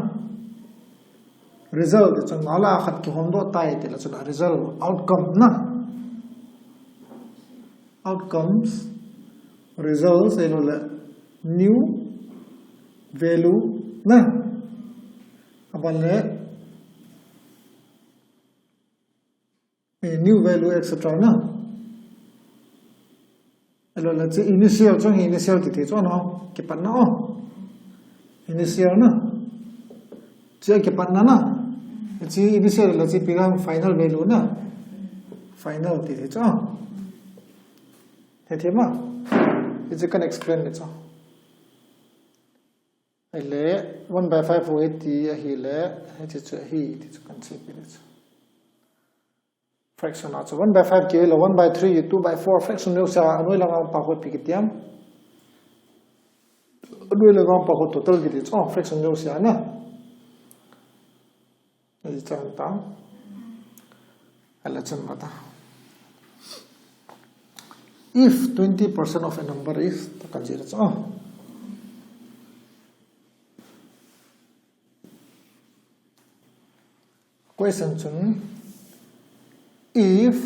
Result ti chun nga la khat kihom doh tai ti la chun a result, outcome na. Outcomes, results, ahilou le new value na. Aban le eh, new value, et cetera na. Ahilou le chi initial, chung initial kiti chu na, kipatna o. Initial na. Chi kipatna na. Chi initial le chi ipi ham final value na. Final kiti chu. Ithima. Chi kan explain le chu. Ahile, one by five o hiti ahile, hichi chu ahi, ti chu kan sei pi le chu. Fraction a chu one by five kilo, one by three, two by four, fraction neo sa, anoi langa pa ko pi kitiam. Anoi langa pa ko total kiti chu, oh, fraction neo sa na. Hichi chan ta. Ahile chun bata. If twenty percent of a number is, ta kan jira chu. Oh. Question chun, if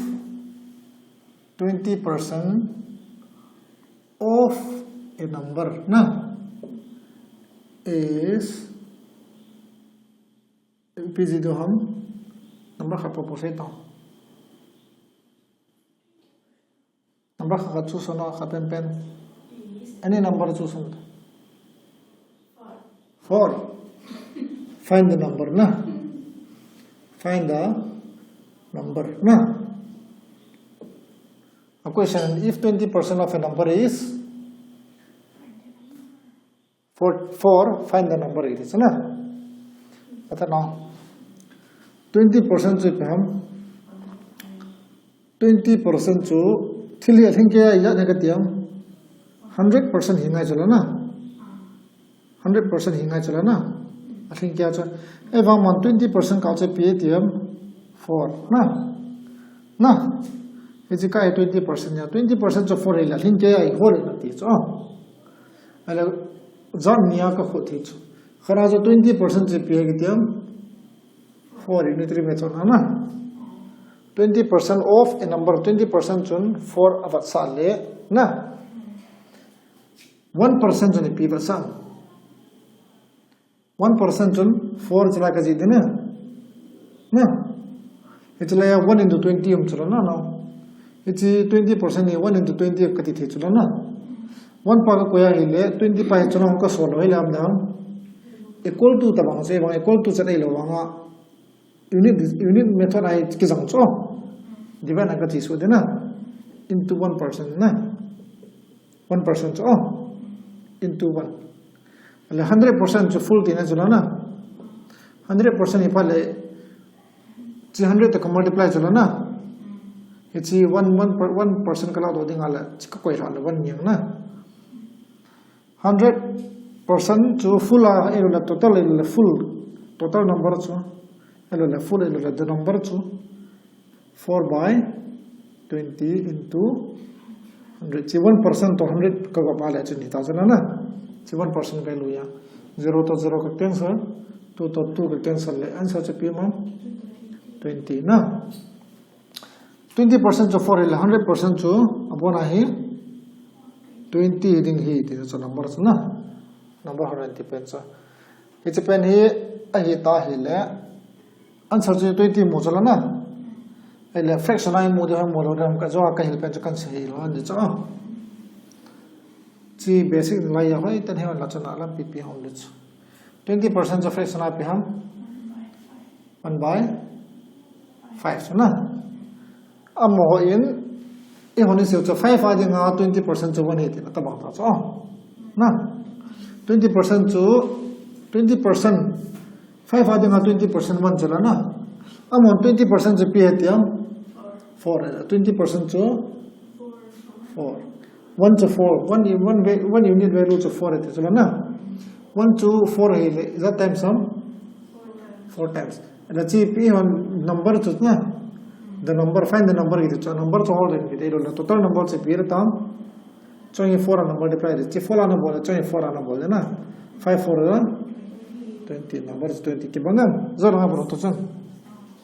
twenty percent of a number na is, ipi ji diu ham, number khat po po sei tao. Number khat khat choose na, khat pen pen. Any number choose na. Four. Find the number na. Find the number na. A question, if twenty percent of a number is four, four, find the number, iti chu na. Ata na. Twenty percent chu ipi ham. Twenty percent chu thil hi alhing kei a ijat na kati ham. Hundred percent hi ngai chu la na. Hundred percent hi ngai chu la na. Alhing kei a chu. Ahivang man twenty percent kah chu ipi ham. Four. Na. Na. Hichi kah hi twenty percent ya. Twenty percent chu four hi la alhing kei a ihol na ti chu. Ahile, jat ni a ka khut thei chu. Khat a chu twenty percent chu ipi kiti ham. Four unitary method na na. Twenty percent of a number, twenty percent chun four avat sa le na. One percent chun ipi vat sa. One percent chun four chu la ka ji ding na. Na. Hichi la ya one into twenty um chu la na, na. Hichi twenty percent hi one into twenty kati thei chu la na. One pa ka koi a hile, twenty pa hi chu la ka sol lo hile am dang. Equal to tabang se bang equal to chat ei lo bang a. Unit, unit method a hi kijang chu. Divide na ka ti su de na. into one percent na. One percent chu, oh, into one. Le hundred percent chu full tina chu la na. Hundred percent hi pha le, chi hundred to ka multiply chu la na. Hichi one, one per, one percent ka la doh ding a le, chi ka koi ra le one niang na. Hundred percent chu full a, elo le total, elo le full. Total number chu. Elo le full, elo le the number chu. Four by twenty into hundred. Chi one percent to hundred ka gop a le chu ni ta chu la na. Chi one percent value ya. Zero to zero ka cancel. Two to two ka cancel le. Answer chu ipi ham? Twenty na. Twenty percent chu four hi le, hundred percent chu abon a hi twenty ding hi, ti chu number chu na. Number hundred ti pen chu. Hichi pen hi, ahi ta hi le, answer chu twenty mu chu la na. Hi le, fraction a hi mu de, mu lo de, ka jo ka hil pen chu kan sei lo, an di chu. Chi basic lai ya hoi, tan hi la chu na lam pi pi hom le chu. Twenty percent chu fraction a ipi ham? One by five chu na. Amaho in, i hon in sel chu five a dinga twenty percent chu one hi tina tabang ta chu. Na. Twenty percent chu, twenty percent. Five a dinga twenty percent one chu la na. Amahon twenty percent chu ipi hiti ham? Four. Twenty percent chu four. One chu four. One, one, va-, one unit value chu four hiti chu la na. One chu four hi le, is that times sum? Four times. And chi ipi ham number chu na. The number, find the number kiti chu. Number chu hol den kiti lo na. Total number chu ipi le tam. Chuin four ana multiply de. Chi four ana bol, chuin four ana bol de na. Five four twenty, number chu twenty. Kibang em? Zo na bol to chun.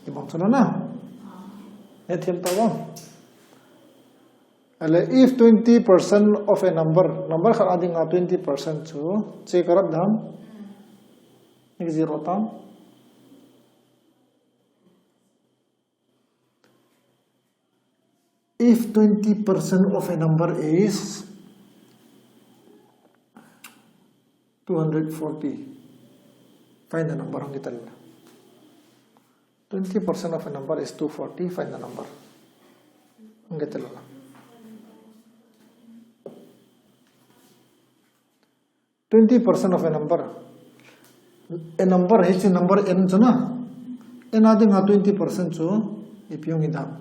Kibang chu la na. Hethem ta bang. Ale, if twenty percent of a number, number khat a dinga twenty percent chu, chi ka rap dam. Ek zero tam. If twenty percent of a number is two hundred forty, find the number, hong kitel. Twenty percent of a number is two forty, find the number. Hong kitel. Twenty percent of a number. A number, hichi number n chu na. N a dinga twenty percent chu ipi hung hi dam.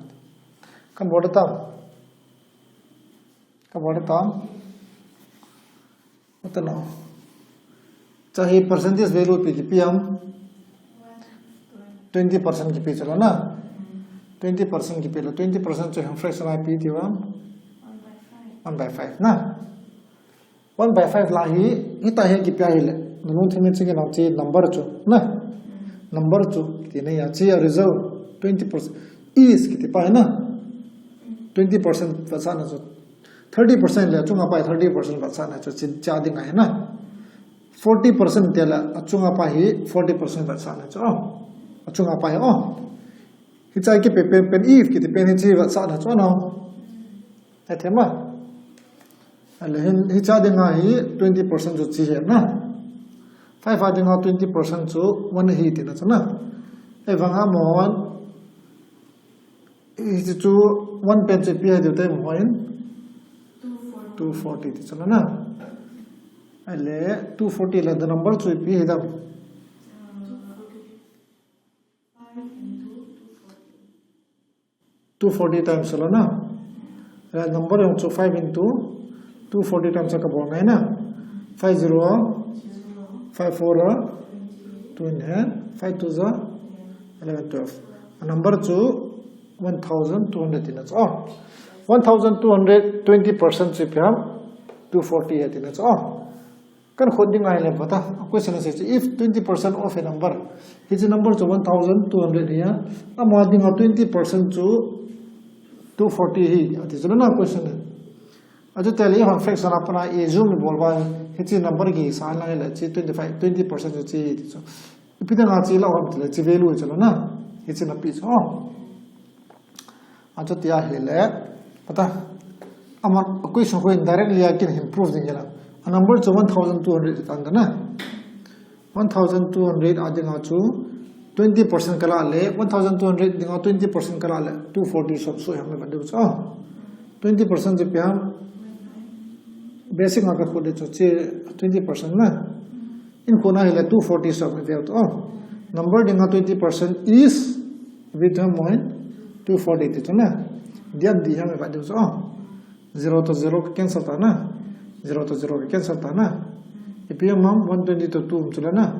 Kan bol tam. Kan bol tam. Ata na. Chahi percentage value ipi kipe ham? Twenty percent kipe chu la na. Twenty percent kipe la. Twenty percent chu hung fraction a ipi ti ham? One by five na. One by five la hi, hita hi kipe a hi le. Nanu thimi chi ki nam chi number chu, na. Number chu, ti na ya chi a result twenty percent. Is kiti pa hi na. Twenty percent vetsahna chu. Thirty percent le, achunga pa hi thirty percent vetsahna chu, chi, cha ding a hi na. Forty percent te le, achunga pa hi forty percent vetsahna chu. Oh. Achunga pa hi, oh. Hicha kipe pen, pen if kiti pen hi chi vetsahna chu, no. Hethem a. Ale hin, hicha dinga hi twenty percent chu chi hi na. Five a dinga twenty percent chu one hi tina chu na. Ahivang a amahon, hichu one pen chu ipi hi diu te amahon? Two forty ti chu la na. Ale, two forty la the number chu ipi hi dam? Two forty times la na. Number jong chu five into two forty times a kabol ngai na. Five zero a, five four a, two in hand, five two za, eleven, twelve. A number chu one thousand two hundred tina chu. Oh. One thousand two hundred, twenty percent chu ipi ham? Two forty tina chu. Oh. Kan khut ding ahi le pata. A question asei chu, if twenty percent of a number, hichi number chu one thousand two hundred hi a, ama dinga twenty percent chu two forty hi, ati chu la na question. Achu tele hon fraction a pana i assume bol ba, hichi number ki sa la le chi twenty-five, twenty percent chu chi ti chu. Ipi dinga chi la ham ti le chi value chu la na. Hichi na pi chu. Oh. Achu tia hi le, pata, ama, a question khu in directly a kin hin prove ding la. A number chu one thousand two hundred tan da na. One thousand two hundred a dinga chu twenty percent kala le, one thousand two hundred dinga twenty percent kala le, two forty sop so yang le ba deu chu. Oh. Twenty percent chu ipi ham? Basic a ka khut le chu chi twenty percent na. In khut na hile two forty sum ipi ham? Oh. Number dinga twenty percent is ipi ham? Two forty ti chu na. Diam di ham ka diu chu. Oh. Zero to zero ka cancel ta na. Zero to zero ka cancel ta na. Ipi ham? One twenty to two chu la na.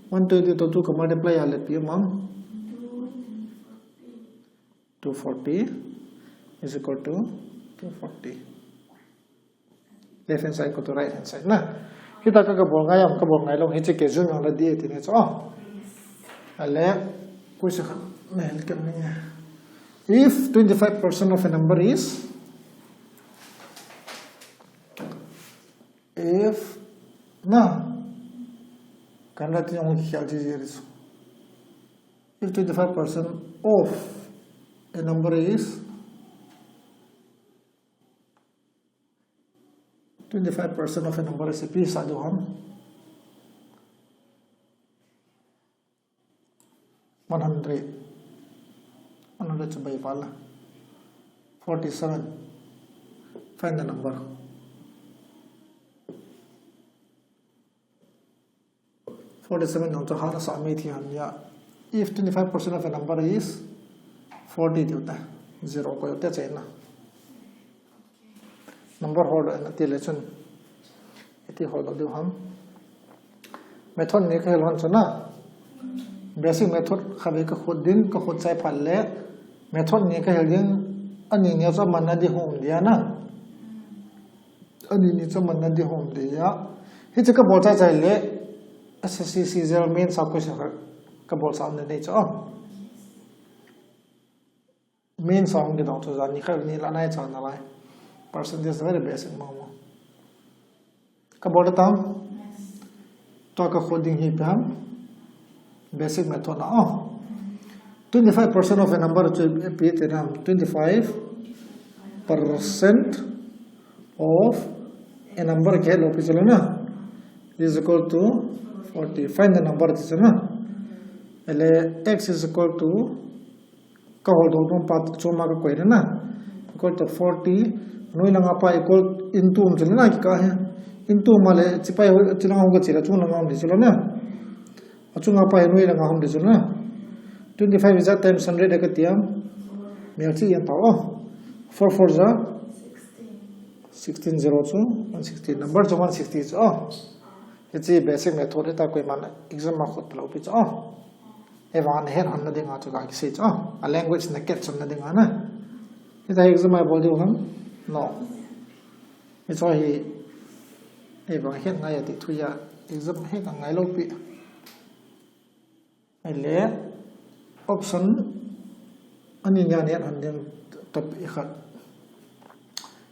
One twenty to two ka multiply a le ipi ham? Two forty is equal to two forty. Left hand side equal to right hand side na. Hita ka, ka bol ngai am, ka bol ngai lou, hiche ke zoom jong la di ti ni chu. Oh. Ale, question khat na hel kem ni. If twenty-five percent of a number is, if, na, kan la ti jong ki khel ji ji ri chu. If twenty-five percent of a number is, twenty-five percent of a number is ipi sa diu ham? One hundred. One hundred chu bai pala. Forty-seven. Find the number. Forty-seven nung chu hana sa mi thi han ya. If twenty-five percent of a number is forty diu ta. Zero ko te chena. Number hol doh na ti le chun. Iti hol doh diu ham. Method ni ka hel hon chu na. Basic method kha ve ka khut ding, ka khut chai phat le. Method ni ka hel ding, ani ni chu man na di hom dia na. Ani ni chu man na di hom dia. Hiche ka bol chai chai le. S S C C G L main sa ko sa ka bol sa na nei chu. Main song ki dong chu jan ni kha ni la nai cha na lai. Percentage very basic mo mo. Ka bol tam. To ka khut ding hi pam. Basic method na, oh. Twenty-five percent of a number chu ipi ti ham. Twenty-five percent of a number ke lo pi chu la na. Is equal to forty. Find the number ti chu na. Ale x is equal to Ka hol doh doh pa chu ma ka koi na. Equal to forty. Noi langa pa equal into um chu na ki ka he. Into ma le chi pa chi langa hung ka chi la chu langa um di chu la na. A chu nga pa noi langa hung di chu na. Twenty-five is a times hundred ka tiam. Mel chi yan pa o. Four four za. Sixteen zero chu one sixty. Number chu one sixty chu o. Hiche basic method hi ta koiman exam ma khut palo pi chu o. Evang na het hon na dinga chu ka kisei chu. A language na catch na dinga na. Hita exam a bol diu ham? No. Hichu hi evang het ngai ati thu ya exam het ngai lo pi. Ahile option ani nia ni han din top i khat.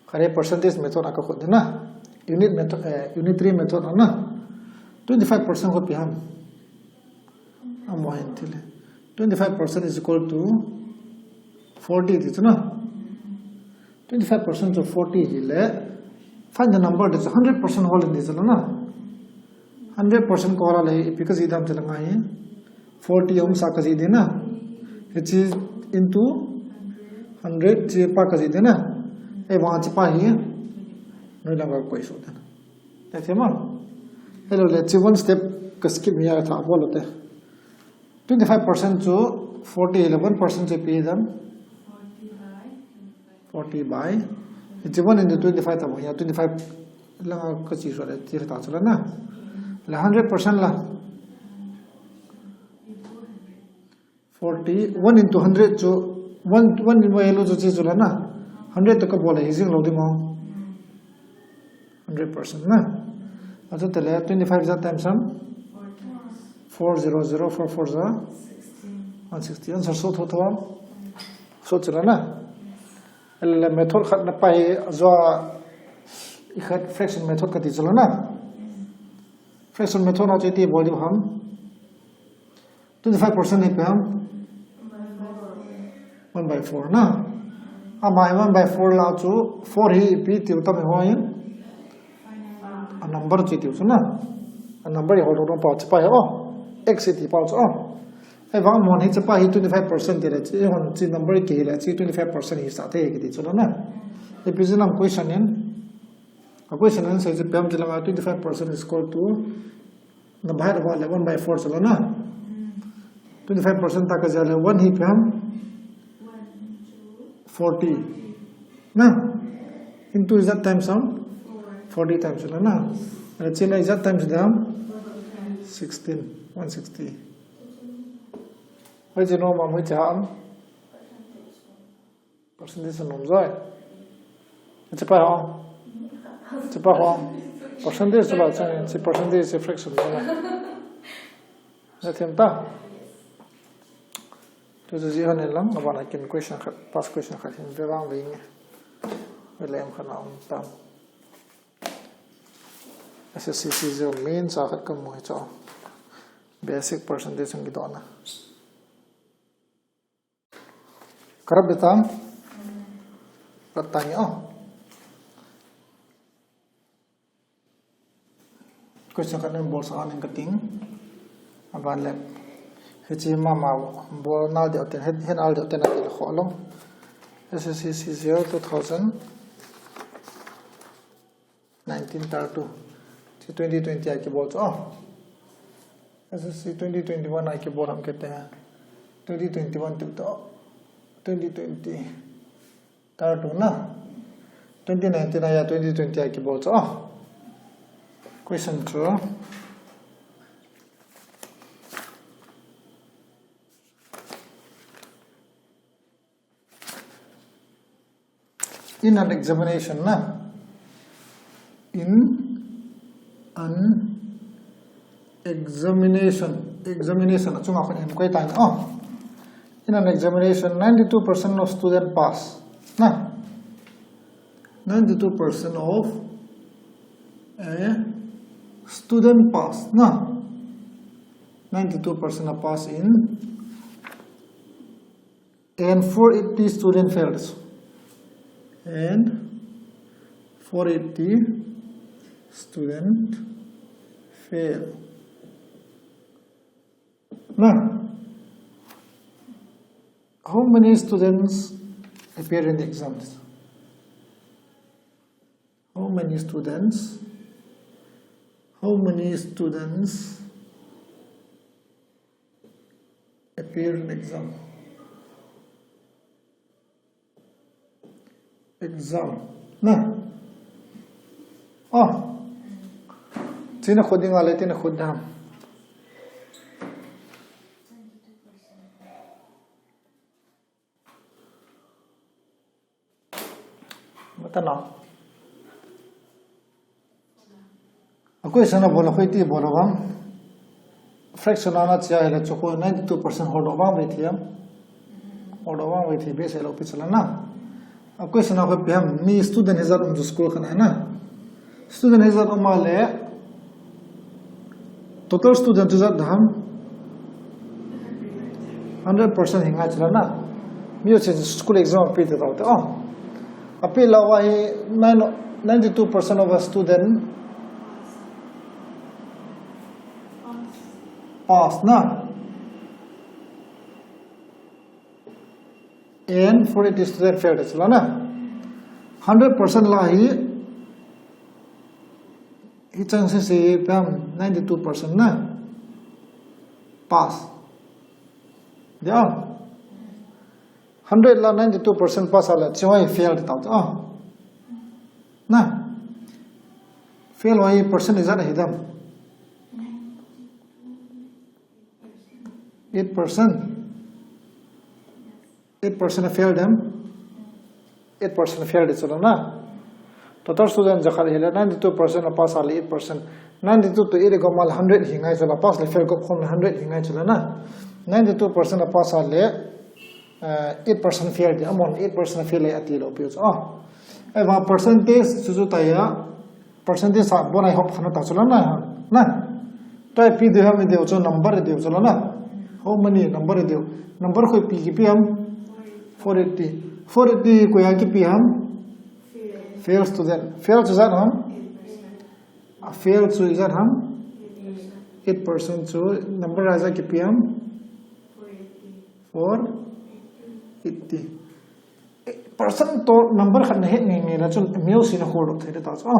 Khare percentage method a ka khut din na. Unit method, eh, unitary method na. Twenty-five percent khut pi ham. Amo hin thile. Twenty-five percent is equal to forty ti chu na. Twenty-five percent chu forty hi le. Find the number ti chu hundred percent hol in ti chu na. Hundred percent ko la le ipi ka ji dam chu la ngai. Forty um sa ka ji din na. Hiche into hundred chi pa ka ji din na. Evang chi pa hi. Noi langa koi so din. Te te ma. Hello le chi one step ka skip mi ya tha bol te. Twenty-five percent chu forty le one percent chu ipi dam. Forty by. Hiche one into twenty-five ta bo ya twenty-five langa ka chi so le ti ta chu la na. Le hundred percent la. Forty, one into hundred chu, one, one in value chu chi chu la na. Hundred to ka bol le hi jing lo ding o. Hundred percent na. Achu te le twenty-five za times ham? Four zero zero, four four za? One sixty. Answer so tho tho am? So chu la na. Le method khat na pa hi ajou a i khat fraction method ka ti chu la na. Fraction method na chu iti bol diu ham? Twenty-five percent hi ipi ham? One by four na. Ama hi one by four la chu four hi ipi tiu tam hi hoi. A number chu tiu chu na. A number hi hol doh doh pa chu pa hi o. X ti pa chu o. Evang mon hi chu pa hi twenty-five percent ti le chu hon chi number ki hi le chu twenty-five percent hi sa te ki ti chu la na. Ipi jeh ham question in. A question in sei chu ipi ham ti langa twenty-five percent is equal to, na bahai da ba le one by four chu la na. Twenty-five percent ta ka jia le one hi ipi ham? Forty. Na? Into Z times ham? Forty times la na. China Z times dam? Sixteen. One sixty. Hoi jeh nom ham, hoi jeh ham? Percentage nom joi. Chepa ho. Chepa ho. Percentage chu la chang, che percentage che fraction chu la. Na them ta. Tu chu ji hon lang, aban a kin question khat, past question khat hin ve vang ve nge. Ve lem khat na um tam. S S C C zero main sa khat ka mu hi chu. Basic percentage hung kidoh na. Ka rap ding tam? Rap tang o. Question khat na bol sa ning ka ting. Aban le. Hiche mama bol nal deu ten, het, het al deu ten a til kho long. S S C C zero two thousand. Nineteen thirty-two. Chu twenty twenty a kibol chu. Oh. S S C twenty twenty-one a kibol ham kiti. Twenty twenty-one tu to. Twenty twenty. Thirty-two na. Twenty nineteen a ya twenty twenty a kibol chu. Oh. Question chu. In an examination na. In an examination. Examination. Achunga khat in koi tang. Oh. In an examination, ninety-two percent of student pass. Na. Ninety-two percent of a student pass. Na. Ninety-two percent a pass in and four eighty student failed. And four eighty student fail. Now, how many students appear in the exams? How many students? How many students appear in exam? Exam. Na. Oh. Tina khuding ale, tina khudam. Mata na. A question a bol a koi ti bol a bang. Fraction ana chia hile chu ko ninety-two percent holdoh vang ve thiam. Holdoh vang ve thi be se lo pi chala na. A question a koi piam mi student hijat um chu school khat na. Student hijat um a le total student chu jat dam. Hundred percent hi ngai chala na. Mi u chen school exam ape te tau te. Oh. Ape lou a hi nine, ninety-two percent of a student pass na. And four eighty student fail te chala na. Hundred percent la hi, hi chances hi pam ninety-two percent na. Pass. Dia. Hundred la ninety-two percent pass a le, chihoi fail te tau te. Ah. Na. Fail hoi percent ijat ahi dam. Eight percent. Eight percent a fail dem. Eight percent fail de chala na. Total student jakhat hile ninety-two percent a pass a le eight percent. Ninety-two to eight gom a le hundred hi ngai chala, pass le fail gop khom le hundred hi ngai chala na. Ninety-two percent a pass a le, eh, eight percent fail de, amon eight percent fail le ati lo piu chu. Ah. Eva percentage chu chu taya. Percentage a bon a i hop khana ta chu la na, na. Tua ipi deu ham i deu chu number i deu chu la na. How many number i deu? Number koi pi kipi ham? Four eighty. Four eighty koi a kipi ham? Fail student. Fail chu ijat ham? A fail chu ijat ham? Eight percent chu number a ijat kipi ham? Four eighty. Percent to number khat nahet ngei ngei le chun amel sina holdoh thei ding ta chu.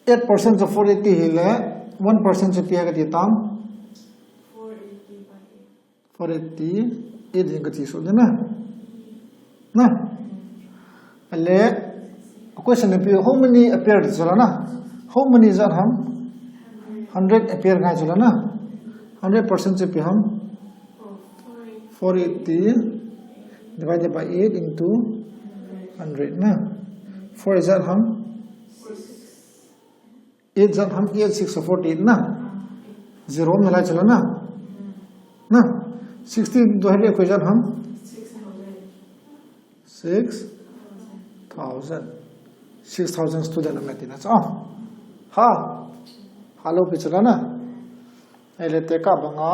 Eight percent chu four eighty hile, one percent chu ipi kati tam? Four eighty, eight jeng kati so ding na. Na? Ale, question na pi, how many appear chu la na? How many jat ham? Hundred appear ngai chu la na? Hundred percent chu ipi ham? Four eighty divided by eight into hundred na. Four jat ham? Eight jat ham? Eight six forty-eight na. Zero nalai chu la na. Na. Sixty into hundred koi jat ham? Six thousand. Six thousand student aum e tina chu. Ha. Halo pi chu la na. Ahile tekah banga.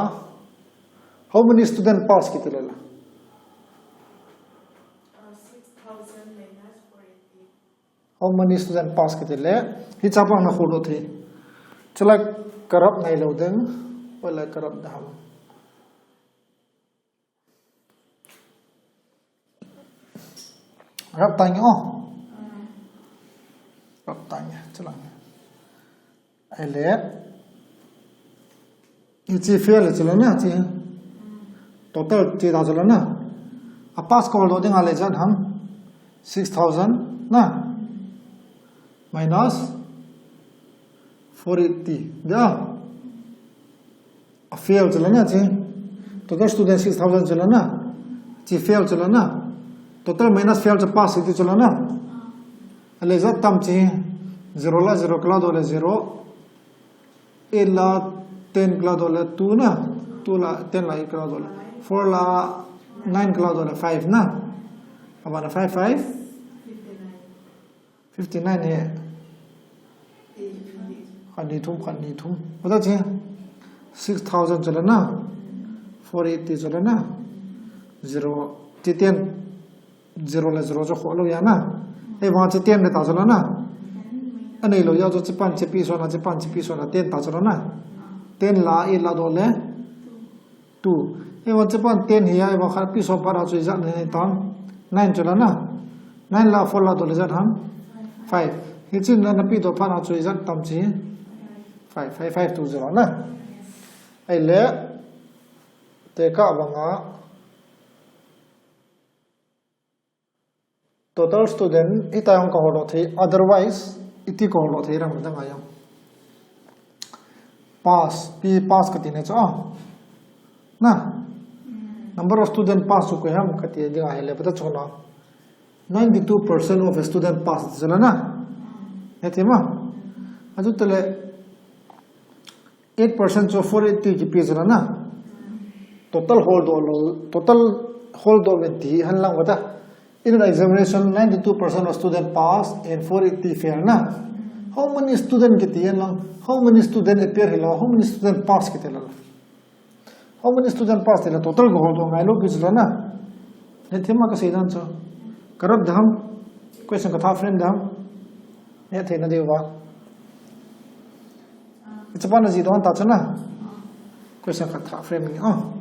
How many student pass kiti le la? Six thousand minus four eighty. How many student pass kiti le, hiche a pat na holdoh thei. Chulai ka rub ngai lou ding, hoilai ka rub ding ham. Rub tange o. Rub tange, chulang. Ahile. Hiche fail chu la na, hiche. Total chu ta chu la na. A pass holdoh ding a le jat ham? Six thousand na. Minus four eighty. Dia. A fail chu la na hiche. Total student six thousand chu la na. Hiche fail chu la na. Total minus fail chu pass iti chu la na. A le jat tam hiche. Zero la zero kala doh le zero. Eight la ten kala doh le two na, two la ten la eight kala doh le four la nine kala doh le five na. Abana five five? Fifty nine he. Khat ni thum, khat ni thum. Wada chi? Six thousand chu la na. Four eighty chu la na. Zero. Ti ten. Zero le zero chu kho lou ya na. Ahivang hiche ten le ta chu la na. Anei lou ya chu hiche pan hiche pi so na, hiche pan hiche pi so na, ten ta chu la na. Ten la eight la doh le two. Ahivang hiche pan ten hi ya, ahivang khat pi so pan a chu ijat nei tam? Nine chu la na. Nine la four la doh le ijat ham? Five. Hiche na na pi doh pan a chu ijat tam chi? Five, five, five two zero na. Ahile, tekah banga. Total student, hitia hung ka holdoh thei, otherwise, iti ka holdoh thei rang dang a jong. Pass, pi pass kati na chu a. Na. Number of student pass chu koi ham kati ding ahile, bata chu na. Ninety-two percent of a student pass, chu la na. Hethei ma. Achu tele, eight percent chu four eighty kipe chu la na. Total holdoh lou, total holdoh uvin ti hi hen lang uva ta. In an examination, ninety-two percent of student pass and four eighty fail na. How many student kiti hen lang, how many student appear hilou, how many student pass kiti la. How many student pass ti la, total ka holdoh ngai lou pi chu la na. Hethei ma ka sei dan chu. Ka rub ding ham, question ka tha frame ding ham. Hethei na diu va. Hiche pa na ji don ta chu na. Question ka tha frame ni, oh.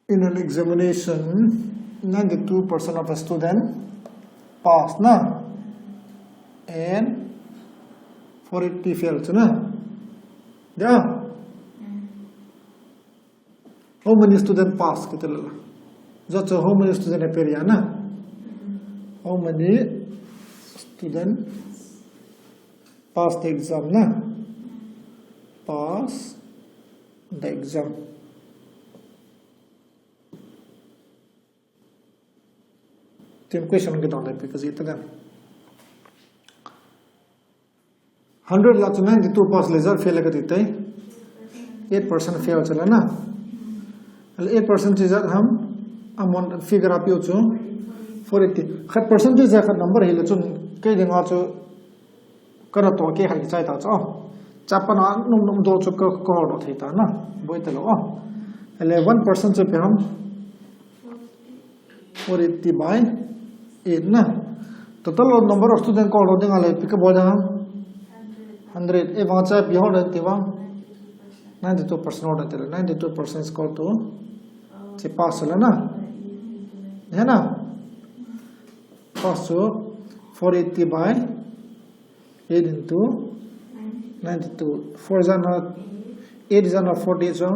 In an examination, ninety-two percent of a student pass na. And four eighty fail chu na. Ya. How many student pass kiti la. Jat chu how many student appear ya na. How many student pass the exam na. Pass the exam. Tin question kidang le pi ka ji ta den. Hundred la chu ninety-two pass le jat fail le kati tai. Eight percent fail chu la na. Ahile eight percent chu jat ham, amount figure a piu chu four eighty. Khat percent chu jat khat number hile chun kei dinga chu kana toh kei hai chai ta chu. Chapa na num num doh chu ka, ka holdoh thei ta na. Boi ta lou. Ahile one percent chu ipi ham? Four eighty by eight na. Total number of student ka holdoh ding ahile ipi ka bol ding ham? Hundred. Ahivang chu ipi holdoh ding ti vang? Ninety-two percent holdoh ding ti le. Ninety-two percent is equal to, hiche pass la na. Hai na? Pass chu four eighty by eight into ninety-two. Four is not, eight is not forty-eight, so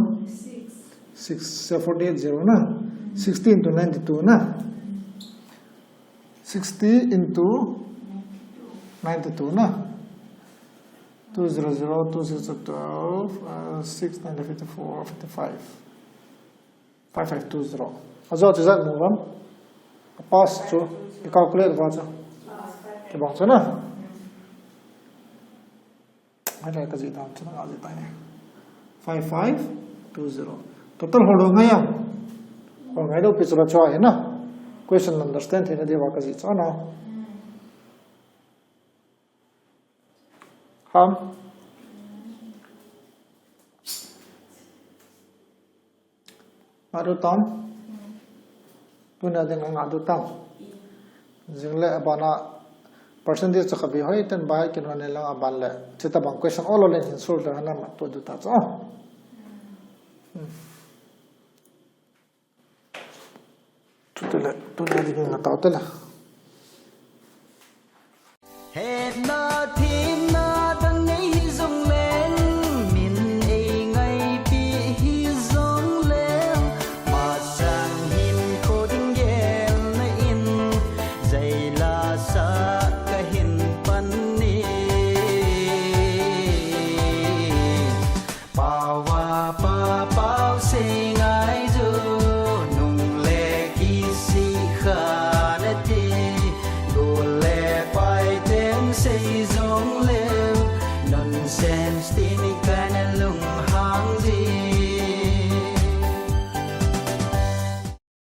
six. So forty-eight zero na. Sixty into ninety-two na. Sixty into ninety-two na. Two zero zero, two six twelve, uh, six nine fifty-four, fifty-five. Five five two zero. Ajo chu jat mu vam. Pass chu i calculate va chu. Kibang chu na. Hai lai ka ji dan chu na ji tai. Five five two zero. Total hol ngai am? Hol ngai lou pi chu la chu ahi na. Question understand theina diuva ka ji chu na. Ham. Ngah diu tam? Tunia ding ngah diu tam? Jing le abana percentage chu khatvei hoi ten ba kin hon le lang aban le. Chuti bang question all len hin solve le na ma to diu ta chu. Hmm. Chuti le, tunia ding ngah tau te le. Hetna thi